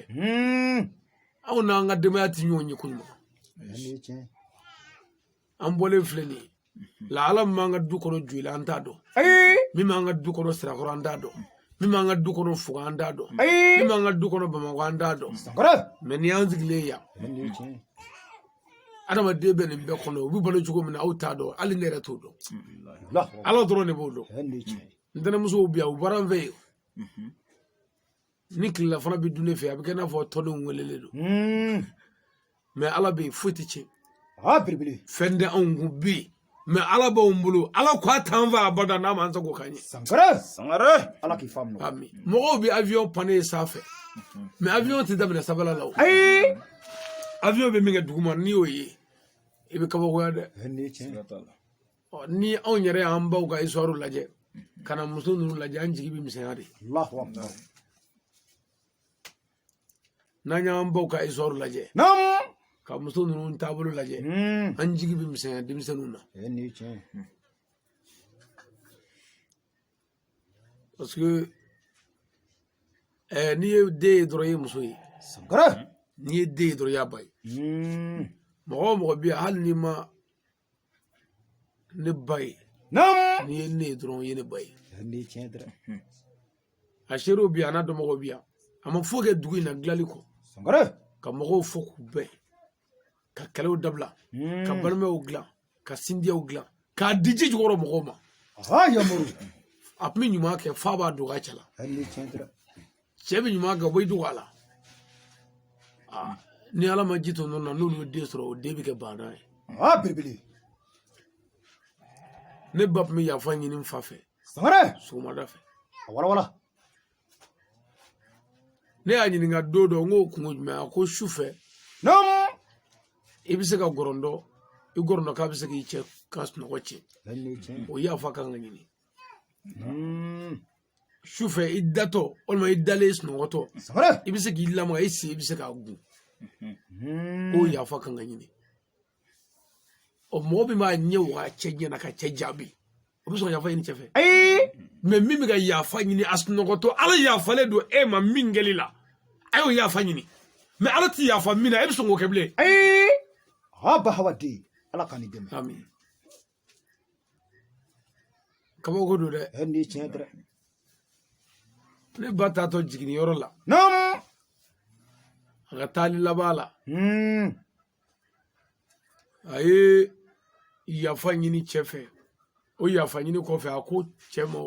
Anw n'an ka denbaya tɛ ɲɔgɔn ye koɲuman. An bɔlen filɛ nin ye, lahala min b'an ka du kɔnɔ Joyila, an t'a dɔn. Min b'an ka du kɔnɔ Sirakɔrɔ, an t'a dɔn. Min b'an ka du kɔnɔ Fuga, an t'a dɔn. Min b'an ka du kɔnɔ Bamakɔ, an t'a dɔn. Mais ni y'an sigilen yan, adamaden bɛ nin bɛɛ kɔnɔ, u bɛ balo cogo min na, aw t'a dɔn, hali ne yɛrɛ t'o dɔn. Ala dɔrɔn de b'o dɔn. Ntɛnɛmusow bi yan, u bɔra n fɛ yen. Ni tilelafana bɛ dun ne fɛ, a bɛ kɛ i n'a fɔ tɔndenw welelen don. Mais Ala bɛ yen, foyi tɛ tiɲɛ. Aa, belebele. Fɛn tɛ anw kun bi, mais Ala b'anw bolo. Ala ko a t'an fɛ abada n'a m'an sago k'an ye. Sankare. Sangare. Ala k'i faamu. Ami. Mɔgɔw bɛ avion panne ye sanfɛ, mais avion tɛ daminɛ sanfɛla la o. Ayi. Avion bɛ min kɛ duguma, n'i y'o ye, i bɛ kabakoya dɛ. Nin ye tiɲɛ. Ɔ, ni anw yɛrɛ y'an baw ka histoire lajɛ ka na muso ninnu lajɛ, an jigi bɛ misɛnya de. Allahu akbar. N'an y'an baw ka histoire lajɛ ka muso ninnu taabolo lajɛ, an jigi bɛ misɛnya denmisɛnninw na. Nin ye tiɲɛ. Parce que n'i ye den ye dɔrɔn, i ye muso ye. Sankare. N'i ye den ye dɔrɔn, i y'a ba ye. Mɔgɔ o mɔgɔ bɛ yan, hali n'i ma ne ba ye, n'i ye ne ye dɔrɔn, i ye ne ba ye. Nin ye tiɲɛ dɛ. A seerew bɛ yan, a n'a dɔnbagaw bɛ yan. A ma foyi kɛ dugu in na dilanli kɔ. Sankare. Ka mɔgɔw fɔ k'u bɛn, ka kɛlɛw dabila, ka balimaw dilan, ka sindiyaw dilan, k'a di ji jukɔrɔ mɔgɔw ma. Aa, yamuru. A tun bɛ ɲuman kɛ f'a b'a dogo a cɛ la. Nin ye tiɲɛ dɛ. Cɛ bɛ ɲuman kɛ, o bɛ dogo a la. Aa, ni Ala ma ji to nɔnɔ na, n'olu ye den sɔrɔ, o den bɛ kɛ baana ye. Aa, belebele. Ne ba tun bɛ yafa ɲini n fa fɛ. Sankare. Sɔgɔmada fɛ. A walawala. Ne y'a ɲininka don dɔ, n k'o kungo jumɛn? A ko su fɛ, i bɛ se ka gɔrɔndɔ, i gɔrɔndɔ k'a bɛ se k'i cɛ ka sunɔgɔ tiɲɛ. Nin ye tiɲɛ. O yafa kan ka ɲini. Su fɛ, i datɔ walima i dalen sunɔgɔtɔ, Sankare. i bɛ se k'i lamaga, i sen i bɛ se k'a gun. K'o yafa kan ka ɲini. Ɔ, mɔgɔ min b'a ɲɛ waga cɛ ɲɛ na ka cɛ jaabi, o bɛ sɔn ka yafa ɲini cɛ fɛ. Ayi. Mais min bɛ ka yafa ɲini a sunɔgɔtɔ, Ala yafalen don e ma min kɛli la, a y'o yafa ɲini. Mais Ala tɛ yafa min na, e bɛ sɔn k'o kɛ bilen. Ayi. Aa, bahawaden. Ala k'an dɛmɛ. Ami. Kabako don dɛ. Nin ye tiɲɛ dɛ. Ne ba taatɔ jiginniyɔrɔ la, a ka taali laban la, a ye yafa ɲini cɛ fɛ. O yafa ɲini kɔfɛ, a ko cɛ ma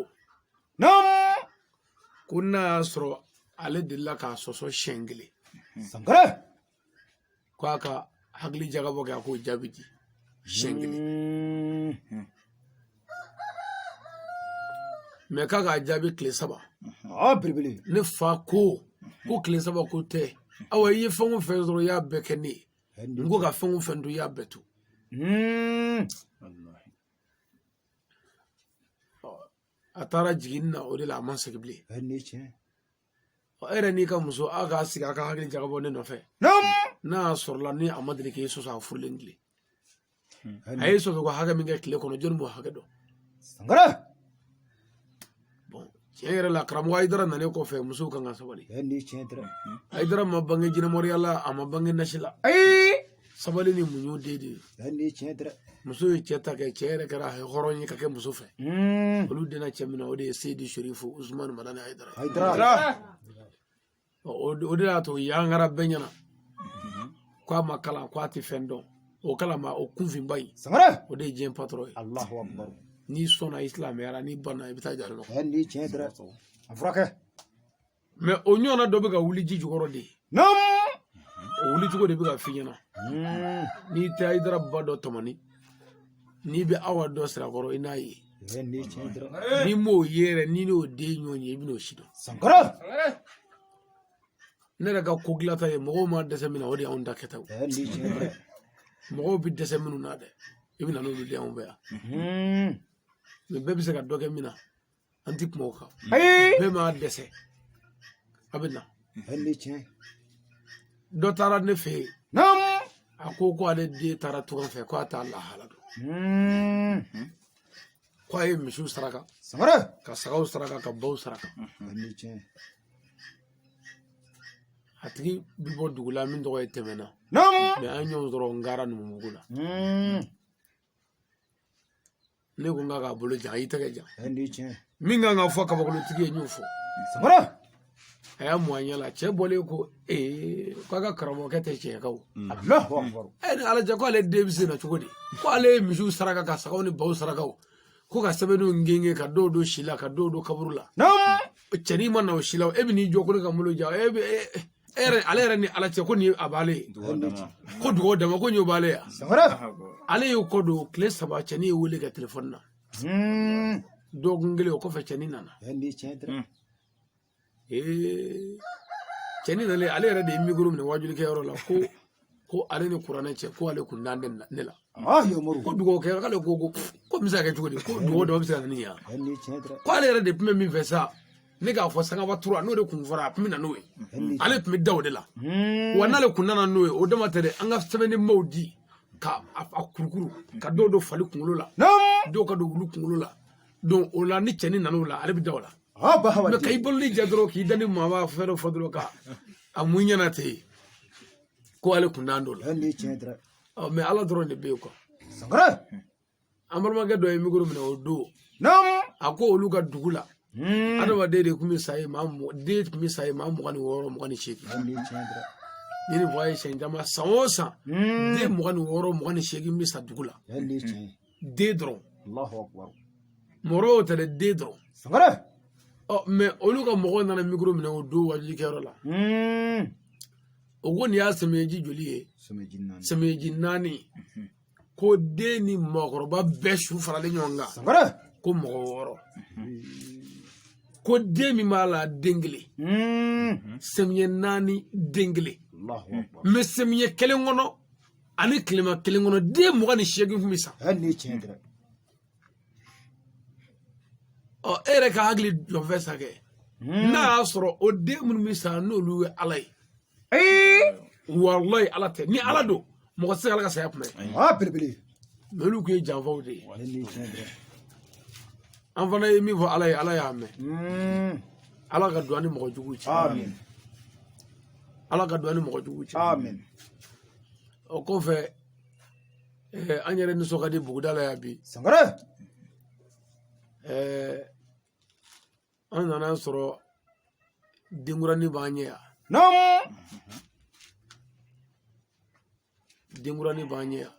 ko n'a y'a sɔrɔ ale delila k'a sɔsɔ siɲɛ kelen, Sankare. k'a ka hakili jagabɔ kɛ, a k'o jaabi di siɲɛ kelen. Mais k'a k'a jaabi tile 3. Aa, belebele. Ne fa ko tile 3 ko tɛ. Awa, i ye fɛn o fɛn sɔrɔ, i y'a bɛɛ kɛ ne ye. N ko ka fɛn o fɛn to, i y'a bɛɛ to. A taara jiginni na, o de la a ma segin bilen. Nin ye tiɲɛ. E yɛrɛ n'i ka muso, aw k'a sigi, a ka hakili jagabɔ ne nɔfɛ. N'a y'a sɔrɔla ni a ma deli k'e sɔsɔ a furulen tile. A ye sɔsɔ ko hakɛ min kɛ tile kɔnɔ, jɔnni b'o hakɛ dɔn? Sankare. Bon, tiɲɛ yɛrɛ la, karamɔgɔ Hayidara nalen kɔfɛ, musow kan ka sabali. Nin ye tiɲɛ dɛ. Hayidara ma bange jinɛmɔriya la, a ma bange nasi la. Ayi. Sabali ni muɲu den de ye. Nin ye tiɲɛ dɛ. Muso ye cɛ ta kɛ, cɛ yɛrɛ kɛra hɔrɔn ye ka kɛ muso fɛ. Olu denna cɛ min na, o de ye Seyidi Sherifu Usumani Madani Hayidara. Hayidara. O de y'a to yankara bɛɛ ɲɛna k'a ma kalan, k'a tɛ fɛn dɔn. O kalan ma, o kunfinba in. Sankare. O de ye diɲɛ patɔrɔn ye. Allahu akbar. N'i sɔnna i silamɛyara, n'i banna i bɛ taa jahanama. Nin ye tiɲɛ dɛ. A furakɛ. Mais o ɲɔgɔnna dɔ bɛ ka wuli ji jukɔrɔ de. O wuli cogo de bɛ ka f'i ɲɛna. N'i tɛ Hayidara ba dɔ tɔmɔni, n'i bɛ Awa dɔ sirakɔrɔ, i n'a ye. Nin ye tiɲɛ dɛ. N'i m'o ye yɛrɛ, n'i n'o den ɲɔgɔn ye, i bɛn'o si dɔn. Sankare. Ne yɛrɛ ka ko dilan ta ye, mɔgɔw ma dɛsɛ min na, o de y'anw ta kɛtaw. Nin ye tiɲɛ dɛ. Mɔgɔw bɛ dɛsɛ minnu na dɛ, i bɛ na n'olu de y'anw fɛ yan. Mais bɛɛ bɛ se ka dɔ kɛ min na, an ti kuma o kan. Ayi. Bɛɛ m'a dɛsɛ, a bɛ na. Nin ye tiɲɛ. Dɔ taara ne fɛ yen. A ko ko ale den taara tunga fɛ, k'a t'a lahala dɔn. K'a ye misiw saraka. Sankare. Ka sagaw saraka, ka baw saraka. Nin ye tiɲɛ. A tigi bi bɔ dugu la min tɔgɔ ye Tɛmɛna. Mais an ɲɔgɔn sɔrɔ Ngara Numubugu la. Ne ko n k'a k'a bolo jan, a y'i tɛgɛ jan. Nin ye tiɲɛ. Min kan ka fɔ kabakolotigi ye, n y'o fɔ. Sankare. A y'a mun a ɲɛ la, cɛ bɔlen ko ee, k'a ka karamɔgɔkɛ tɛ tiɲɛ kan o. Allahu akbar. E ni Ala cɛ, ko ale den bɛ se na cogo di? Ko ale ye misiw saraka, ka sagaw ni baw saraka o. Ko ka sɛbɛnniw genge ka dɔw don si la ka dɔw don kaburu la. Cɛnin ma na o si la, e bɛ n'i jɔ ko ne ka malo ja, e bɛ e yɛrɛ ale yɛrɛ ni Ala cɛ ko nin a b'ale ye. Ko dugawu dama ko nin y'o b'ale ye. Ale y'o kɔ don tile 3 cɛnin ye wele kɛ telefɔni na. Dɔgɔkun kelen o kɔfɛ cɛnin nana. Cɛnin nalen ale yɛrɛ de ye mikoro minɛ waajulikɛyɔrɔ la ko ale ni kuranɛ cɛ ko ale kun dan tɛ ne la. Ko dugawu kɛ k'ale ko ko bɛ se ka kɛ cogo di, ko dugawu dɔ bɛ se ka na nin yan. Ko ale yɛrɛ de tun bɛ min fɛ sa, ne k'a fɔ Sangaba tura n'o de kun fɔra a tun bɛ na n'o ye. Ale tun bɛ da o de la. Wa n'ale kun nana n'o ye o dama tɛ dɛ, an ka sɛbɛnnimaw di ka a kurukuru ka dɔw don fali kunkolo la, dɔw ka don wulu kunkolo la. Donc o la ni cɛnin nana o la ale bɛ da o la. Mais ka i bololi ja dɔrɔn k'i da ni maa b'a fɛn dɔ fɔ dɔrɔn ka a mun ɲɛna ten ko ale kun t'an don la. Mais Ala dɔrɔn de bɛ yen quoi. An balimakɛ dɔ ye mikoro minɛ o don. A ko olu ka dugu la adamaden de tun bɛ sa yen, den tun bɛ sa yen maa 26 28. Ni nin fɔ a ye siɲɛ caman, san o san den 26 28 bɛ sa dugu la. Den dɔrɔn. Mɔgɔ tɛ dɛ, den dɔrɔn. Mais olu ka mɔgɔw nana mikoro minɛ o don waajulikɛyɔrɔ la. O ko nin y'a sɛmɛji joli ye? Sɛmɛji 4. Ko den ni mɔgɔkɔrɔba bɛɛ su faralen ɲɔgɔn kan ko mɔgɔ 6. Ko den min b'a la den kelen. Sɛmiyɛ 4 den kelen. Mais sɛmiyɛ kelen kɔnɔ ani tilema kelen kɔnɔ den 28 tun bɛ sa. E yɛrɛ ka hakili jɔnfɛ sa kɛ. N'a y'a sɔrɔ o den minnu bɛ sa n'olu ye Ala ye. Walayi Ala tɛ. Ni Ala don mɔgɔ tɛ se Ala ka saya kunbɛn. Mais olu tun ye janfaw de ye. An fana ye min fɔ Ala ye, Ala y'a mɛn. Ala ka don an ni mɔgɔ jugu cɛ. Ala ka don an ni mɔgɔ jugu cɛ. O kɔfɛ an yɛrɛ nisɔn ka di buguda la yan bi. An nana sɔrɔ denkuranin b'an ɲɛ yan. Denkuranin b'an ɲɛ yan.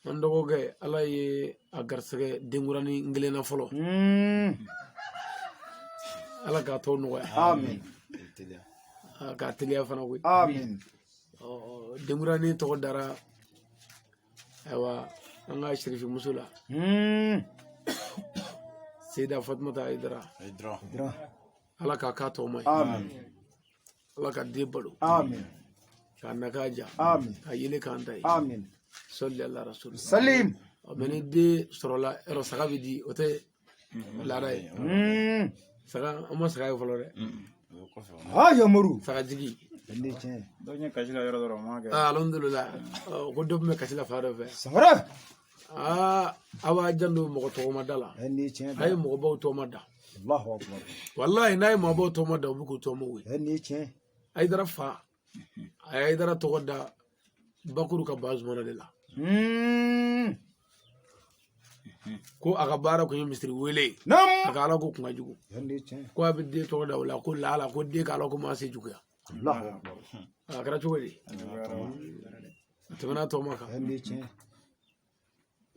An dɔgɔkɛ Ala ye a garisɛgɛ denkuranin kelen na fɔlɔ. Ala k'a tɔ nɔgɔya. K'a teliya fana koyi. Denkuranin tɔgɔ dara ayiwa an ka sirifimuso la. Seyida Fatumata Hayidara. Ala k'a k'a tɔgɔma ye. Ala ka den balo. K'a na k'a ja. K'a yelen k'an ta ye. Sɔli ala rasul. Salim. Mais ni den sɔrɔla yɔrɔ saga bɛ di, o tɛ laada ye. Saga an ma saga ye fɔlɔ dɛ. Yamaru. Sagajigi. Dɔ ɲɛ kasi la yɔrɔ dɔrɔn ma kɛ. Alhamdulilah. Ko dɔ tun bɛ kasi la fan dɔ fɛ. Aw b'a janto mɔgɔ tɔgɔma da la. A ye mɔgɔbaw tɔgɔma da. Walayi n'a ye mɔgɔbaw tɔgɔma da, u bɛ k'u tɔgɔma ye. Hayidara fa a ye Hayidara tɔgɔ da Bakuru ka Bazumana de la. Ko a ka baara kun ye misiri wele ye. A ka Ala ko kun ka jugu. Ko a bɛ den tɔgɔ da o la ko laala ko den ka Ala ko ma se juguya. A kɛra cogo di? A tɛmɛna tɔgɔma kan.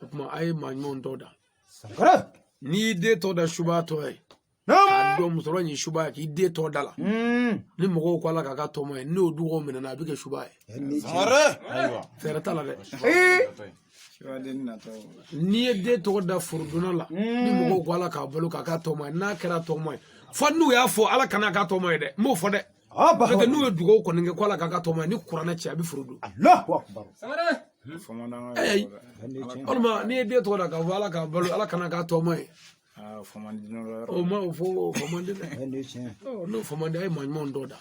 O tuma a ye maa ɲumanw tɔgɔ da. N'i y'i den tɔgɔ da suba tɔgɔ ye, k'a dɔn musokɔrɔba in ye suba ye, k'i den tɔgɔ da la. Ni mɔgɔw ko Ala k'a ka tɔgɔma ye, n'o dugawu minɛna a bɛ kɛ suba ye. Fɛɛrɛ t'a la dɛ. N'i ye den tɔgɔ da forodonna la, ni mɔgɔw ko Ala k'a balo k'a ka tɔgɔma ye, n'a kɛra tɔgɔma ye, fo n'u y'a fɔ Ala kana k'a tɔgɔma ye dɛ, n b'o fɔ dɛ. N'o tɛ n'u ye dugawu kɔni kɛ ko Ala k'a ka tɔgɔma ye, ni kuranɛ cɛ a bɛ foro don. Walima n'i ye den tɔgɔ da k'a fɔ Ala k'a balo, Ala kana k'a tɔgɔma ye. O ma o fɔ o fɔ man di dɛ. N'o fɔ man di, a ye maa ɲumanw tɔgɔ da.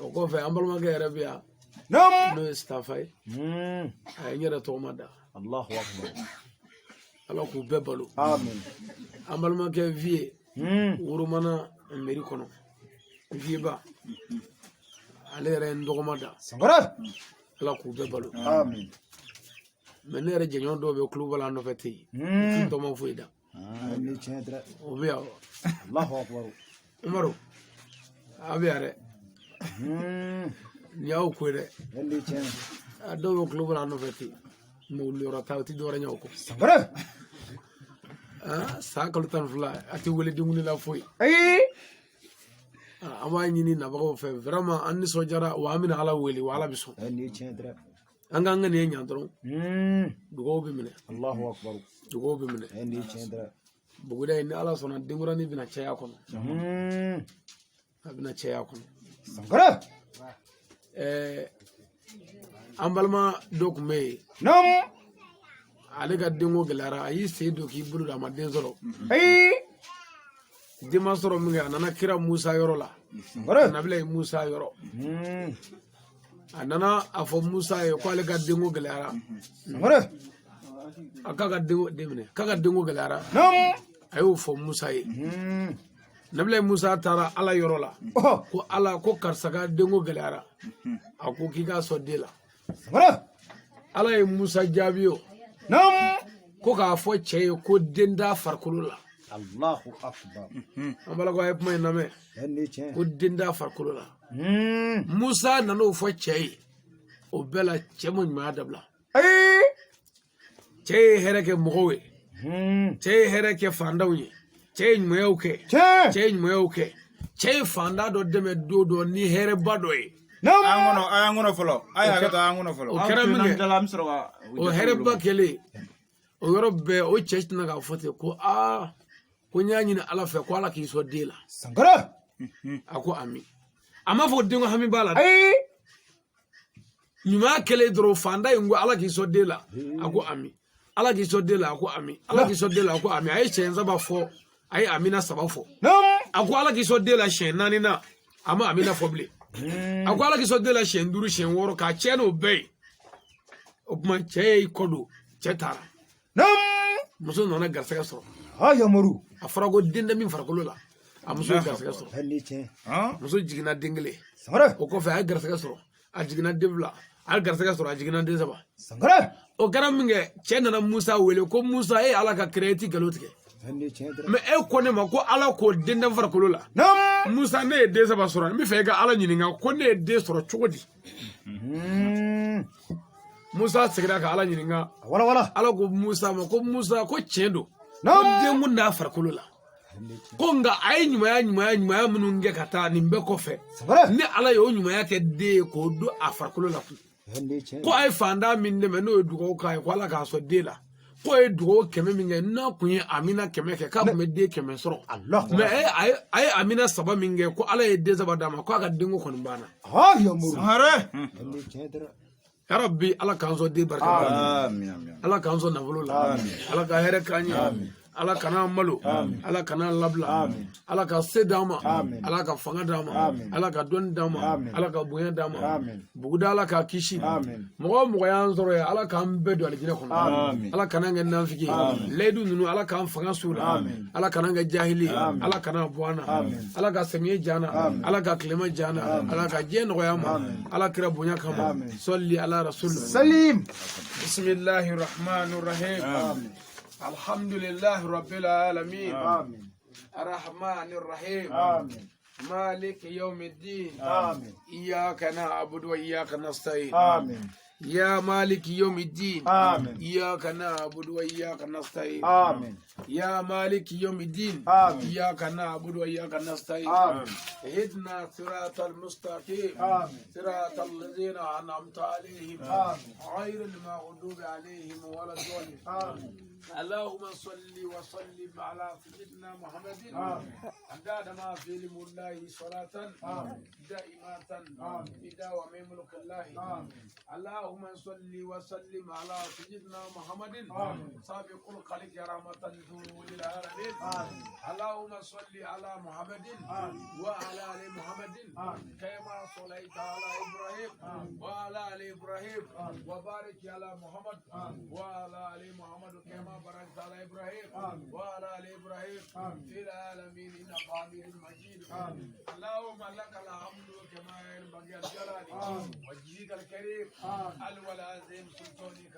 O kɔfɛ an balimakɛ yɛrɛ bɛ yan. N'o ye Sitafa ye. A ye n yɛrɛ tɔgɔma da. Ala k'u bɛɛ balo. An balimakɛ Viye Woromana mairie kɔnɔ. Viyeba ale yɛrɛ ye n tɔgɔma da. Ala k'u bɛɛ balo. Mais ne yɛrɛ jɛɲɔgɔn dɔw bɛ kuloba la nɔfɛ ten. U t'u tɔgɔma foyi da. O bɛ yan. Umaru a bɛ yan dɛ. Nin y'aw ko ye dɛ. A dɔw bɛ kuloba la nɔfɛ ten. Mobili yɔrɔ ta o ti dɔwɛrɛ ɲɛ o kɔ. Sangare. San kalo 12 a ti wele denkuli la foyi. Ayi. An b'a ɲini nabagaw fɛ vraiment an nisɔndiyara wa an bɛna Ala wele wa Ala bɛ sɔn. Nin ye tiɲɛ dɛ. An k'an ŋaniya ɲa dɔrɔn. Dugawu bɛ minɛ. Allahu akbar. Dugawu bɛ minɛ. Nin ye tiɲɛ dɛ. Buguda in ni Ala sɔnna denkuranin bɛna caya kɔnɔ. A bɛna caya kɔnɔ. Sangare. An balima dɔ tun bɛ yen. Naamu. Ale ka denko gɛlɛyara a y'i sen don k'i bolo don a ma den sɔrɔ. Ayi. Den ma sɔrɔ min kɛ a nana kira Musa yɔrɔ la. Sangare. Nabila ye Musa yɔrɔ. A nana a fɔ Musa ye ko ale ka denko gɛlɛyara. Sangare. A k'a ka denko den minɛ k'a ka denko gɛlɛyara. Naamu. A y'o fɔ Musa ye. Nabila Musa taara Ala yɔrɔ la. Ko Ala ko karisa ka denko gɛlɛyara. A ko k'i k'a sɔn den la. Sangare. Ala ye Musa jaabi o. Naamu. Ko k'a fɔ cɛ ye ko den t'a farikolo la. Allahu akbar. An balakaw a ye kuma in lamɛn. Nin ye tiɲɛ. Ko den t'a farikolo la. Musa nan'o fɔ cɛ ye. O bɛɛ la cɛ ma ɲumanya dabila. Ayi. Cɛ ye hɛrɛ kɛ mɔgɔw ye. Cɛ ye hɛrɛ kɛ fantanw ye. Cɛ ye ɲumanyaw kɛ. Cɛ ye ɲumanyaw kɛ. Cɛ ye fantan dɔ dɛmɛ don dɔ ni hɛrɛba dɔ ye. An kɔnɔ fɔlɔ. A y'a kɛ tan an kɔnɔ fɔlɔ. O kɛra min kɛ o hɛrɛba kɛlen o yɔrɔ bɛɛ o cɛ tɛna k'a fɔ ten ko aa ko n y'a ɲini Ala fɛ ko Ala k'i sɔn den la. Sangare. A ko ami. A m'a fɔ denko hami b'a la dɛ. Ayi. Ɲumanya kɛlen dɔrɔn fantan in ko Ala k'i sɔn den la. A ko ami. Ala k'i sɔn den la a ko ami. Ala k'i sɔn den la a ko ami. A ye siɲɛ 3 fɔ a ye amina 3 fɔ. A ko Ala k'i sɔn den la siɲɛ 4 na a ma amina fɔ bilen. A ko Ala k'i sɔn den la siɲɛ 5 siɲɛ 6 k'a cɛ n'o bɛɛ ye. O tuma cɛ y'i kɔ don cɛ taara. Muso nana garisɛgɛ sɔrɔ. Yamaru. A fɔra ko den tɛ min farikolo la a muso ye garisɛgɛ sɔrɔ. Muso jiginna den 1. Sangare. O kɔfɛ a ye garisɛgɛ sɔrɔ a jiginna den 2 a ye garisɛgɛ sɔrɔ a jiginna den 3. Sangare. O kɛra min kɛ cɛ nana Musa wele ko Musa e ye Ala ka kira ye i ti nkalon tigɛ. Mɛ e ko ne ma ko Ala ko den tɛ farikolo la. Musa ne ye den 3 sɔrɔ n bɛ fɛ e ka Ala ɲininka ko ne ye den sɔrɔ cogo di. Musa seginna ka Ala ɲininka. Wala. Ala ko Musa ma ko Musa ko tiɲɛ don. Ko den kun t'a farikolo la. Ko nka a ye ɲumanya minnu kɛ ka taa nin bɛɛ kɔfɛ. Ni Ala y'o ɲumanya kɛ den ye k'o don a farikolo la kun. Ko a ye fantan min dɛmɛ n'o ye dugawu k'a ye ko Ala k'a sɔn den la. Ko ye dugawu 100 min kɛ n'a kun ye amina 100 kɛ k'a kun bɛ den 100 sɔrɔ. Mɛ a ye amina 3 min kɛ ko Ala ye den 3 d'a ma k'a ka denko kɔni banna. Ya Rabbi Ala k'an sɔn den barika la. Ala k'an sɔn nafolo la. Ala ka hɛrɛ k'an ye. Ala kana malo. Ala kana labila. Ala ka se d'an ma. Ala ka fanga d'an ma. Ala ka dɔnni d'an ma. Ala ka bonya d'an ma. Buguda Ala k'a kisi. Mɔgɔ o mɔgɔ y'an sɔrɔ yen Ala k'an bɛɛ don alijinɛ kɔnɔ. Ala kana kɛ nafiki ye. Layidu ninnu Ala k'an fanga s'u la. Ala kana kɛ jahili ye. Ala kana bɔ an na. Ala ka samiyɛ diya an na. Ala ka tilema diya an na. Ala ka diɲɛ nɔgɔya an ma. Ala kira bonya kama. Sɔli ala rasul. Salim. Bisimilahi rahmani rahim. الحمد لله رب العالمين. آمين. الرحمن الرحيم. آمين. مالك يوم الدين. آمين. إياك نعبد وإياك نستعين. آمين. يا مالك يوم الدين. آمين. إياك نعبد وإياك نستعين. آمين. يا مالك يوم الدين. آمين. إياك نعبد وإياك نستعين. آمين. اهدنا صراط المستقيم. آمين. صراط الذين أنعمت عليهم. آمين. غير المغضوب عليهم ولا الضالين. آمين. اللهم صل وسلم على سيدنا محمد. عدد ما في علم الله صلاة دائمة بدوام ملك الله. اللهم صل وسلم على سيدنا محمد سابق الخلق رحمة للعالمين. اللهم صل على محمد وعلى آل محمد كما صليت على إبراهيم وعلى آل إبراهيم وبارك على محمد وعلى آل محمد كما باركت على إبراهيم وعلى آل إبراهيم في العالمين إنك حميد مجيد. اللهم لك الحمد كما ينبغي لجلالك وجهك الكريم العظيم سلطانك.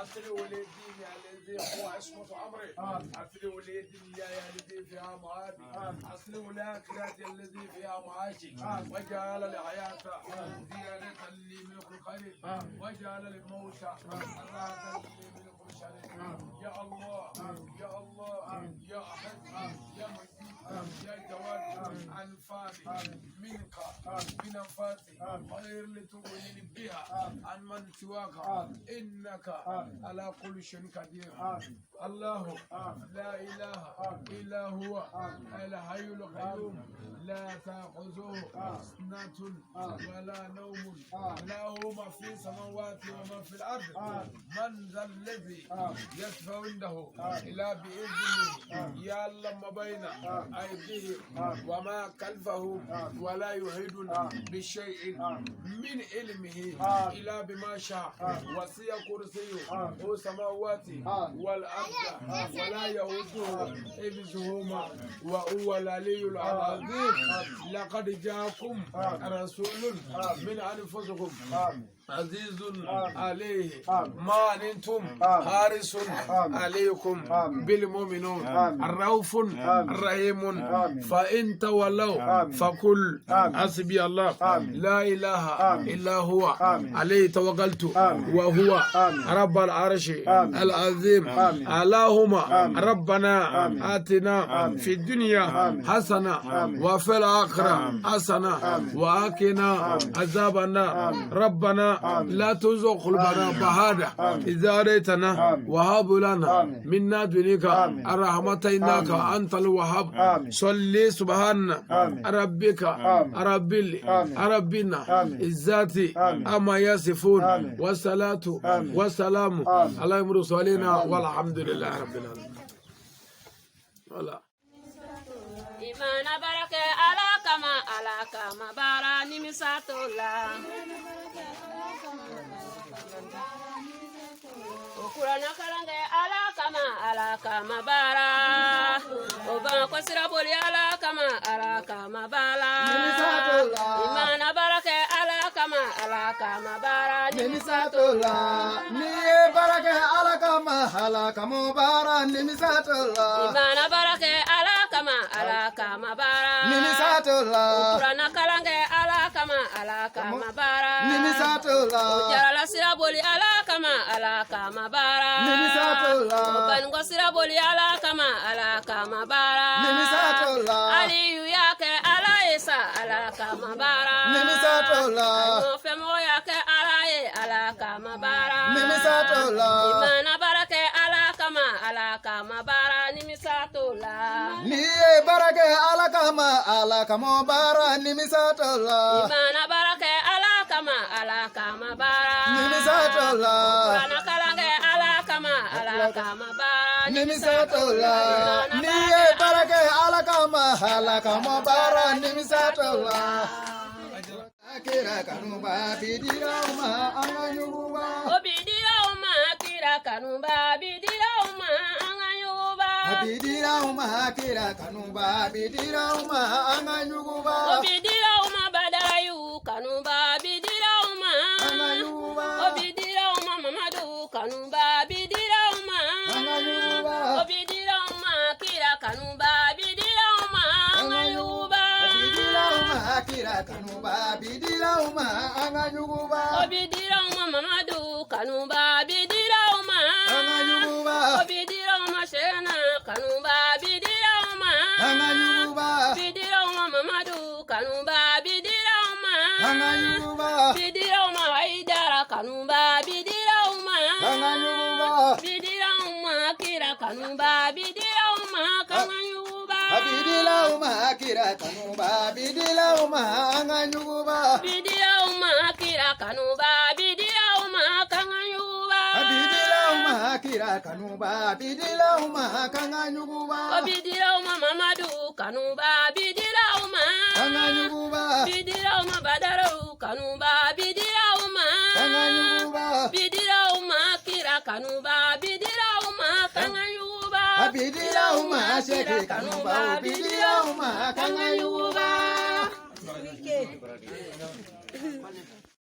أصل ولي الدين الذي هو عصمة أمري. أصل ولي الدنيا الذي فيها معادي. أصل الآخرة الذي فيها معاشي. وجعل الحياة زيادة لي من كل خير. خير واجعل الموت راحة لي من كل شر. يا الله يا الله يا أحد يا مجيد يا جواد، أنفاني منك من أنفاسي خير لتغنيني بها عن من سواك، إنك على كل شيء قدير. الله لا إله إلا هو الحي القيوم، لا تأخذه سنة ولا نوم، له ما في السماوات وما في الأرض، من ذا الذي يشفع عنده إلا بإذنه، يعلم ما بين أيديهم وما خلفهم ولا يحيطون بشيء من علمه إلا بما شاء، وسع كرسيه السماوات والأرض ولا يؤوده حفظهما وهو العلي العظيم. لقد جاءكم رسول من أنفسكم عزيز عليه ما أنتم حارس عليكم بالمؤمنون الرؤوف الرحيم، فإن تولوا فقل حسبي الله لا إله إلا هو عليه توكلت وهو رب العرش العظيم. اللهم ربنا آتنا في الدنيا حسنة وفي الآخرة حسنة وقنا عذاب النار. ربنا لا تزغ قلوبنا بعد إذ هديتنا وهب لنا من لدنك الرحمة إنك أنت الوهاب. صل سبحان ربك رب ربنا الذات أما يصفون، والصلاة والسلام على المرسلين والحمد لله رب العالمين. Voilà. I mana baara kɛ Ala kama, Ala kama baara, nimisa t'o la. O kuranna kalan kɛ Ala kama, Ala kama baara. O Bamakɔ sira boli Ala kama, Ala kama baara. I mana baara kɛ Ala kama, Ala kama baara, nimisa t'o la. N'i ye baara kɛ Ala kama, Ala kama baara, nimisa t'o la. I mana baara kɛ Ala kama, Ala kama baara, nimisa t'o la. O kuranna kalan kɛ Ala kama, Ala kama baara, nimisa t'o la. O jarala sira boli Ala kama, Ala kama baara, nimisa t'o la. O banikɔ sira boli Ala kama, Ala kama baara, nimisa t'o la. Aliyu y'a kɛ Ala ye sa, Ala kama baara, nimisa t'o la. A ɲɔfɛmɔgɔ y'a kɛ Ala ye, Ala kama baara, nimisa t'o la. I mana baara kɛ Ala kama, Ala kama baara, nimisa t'o la. N'i ye baara kɛ Ala kama, Ala kama baara, nimisa t'o la. I mana baara kɛ Ala kama, Ala kama baara, nimisa t'o la. Kuranna kalan kɛ Ala kama, Ala kama baara, nimisa t'o la. N'i ye baara kɛ Ala kama, Ala kama baara, nimisa t'o la. Kira kanuba bi dira u ma an ka ɲuguba. O bi dira u ma, kira kanuba bi dira u ma an ka ɲuguba. A bi dira u ma, kira kanuba bi dira u ma an ka ɲuguba. O bi dira u ma, Badarayu kanuba bi dira u ma an ka ɲuguba. O bi dira u ma, Mamadu kanuba bi dira u ma an ka ɲuguba. O bi dira u ma, kira kanuba bi dira u ma an ka ɲuguba. A bi dira u ma, kira kanuba bi dira u ma an ka ɲuguba. O bi dira u ma, Mamadu kanuba bi dira u ma an ka ɲuguba. O bi dira u ma, Sɛna kanuba bi dira u ma an ka ɲuguba. Bi dira u ma, Mamadu kanuba bi dira u ma an ka ɲuguba. Bi dira u ma, Hayidara kanuba bi dira u ma an ka ɲuguba. Bi dira u ma, kira kanuba bi dira u ma kan ka ɲuguba. A bi dira u ma, kira kanuba bi dira u ma an ka ɲuguba. Bi dira u ma, kira kanuba bi dira u ma kan ka ɲuguba. A bi dira u ma, kira kanuba bi dira u ma kan ka ɲuguba. O bi dira u ma, Mamadu kanuba bi dira u ma an ka ɲuguba. Bi dira u ma, Badaraw kanuba bi dira u ma an ka ɲuguba. Bi dira u ma, kira kanuba bi dira u ma kan ka ɲuguba. A bi dira u ma, Sɛki kanuba bi dira u ma kan ka ɲuguba.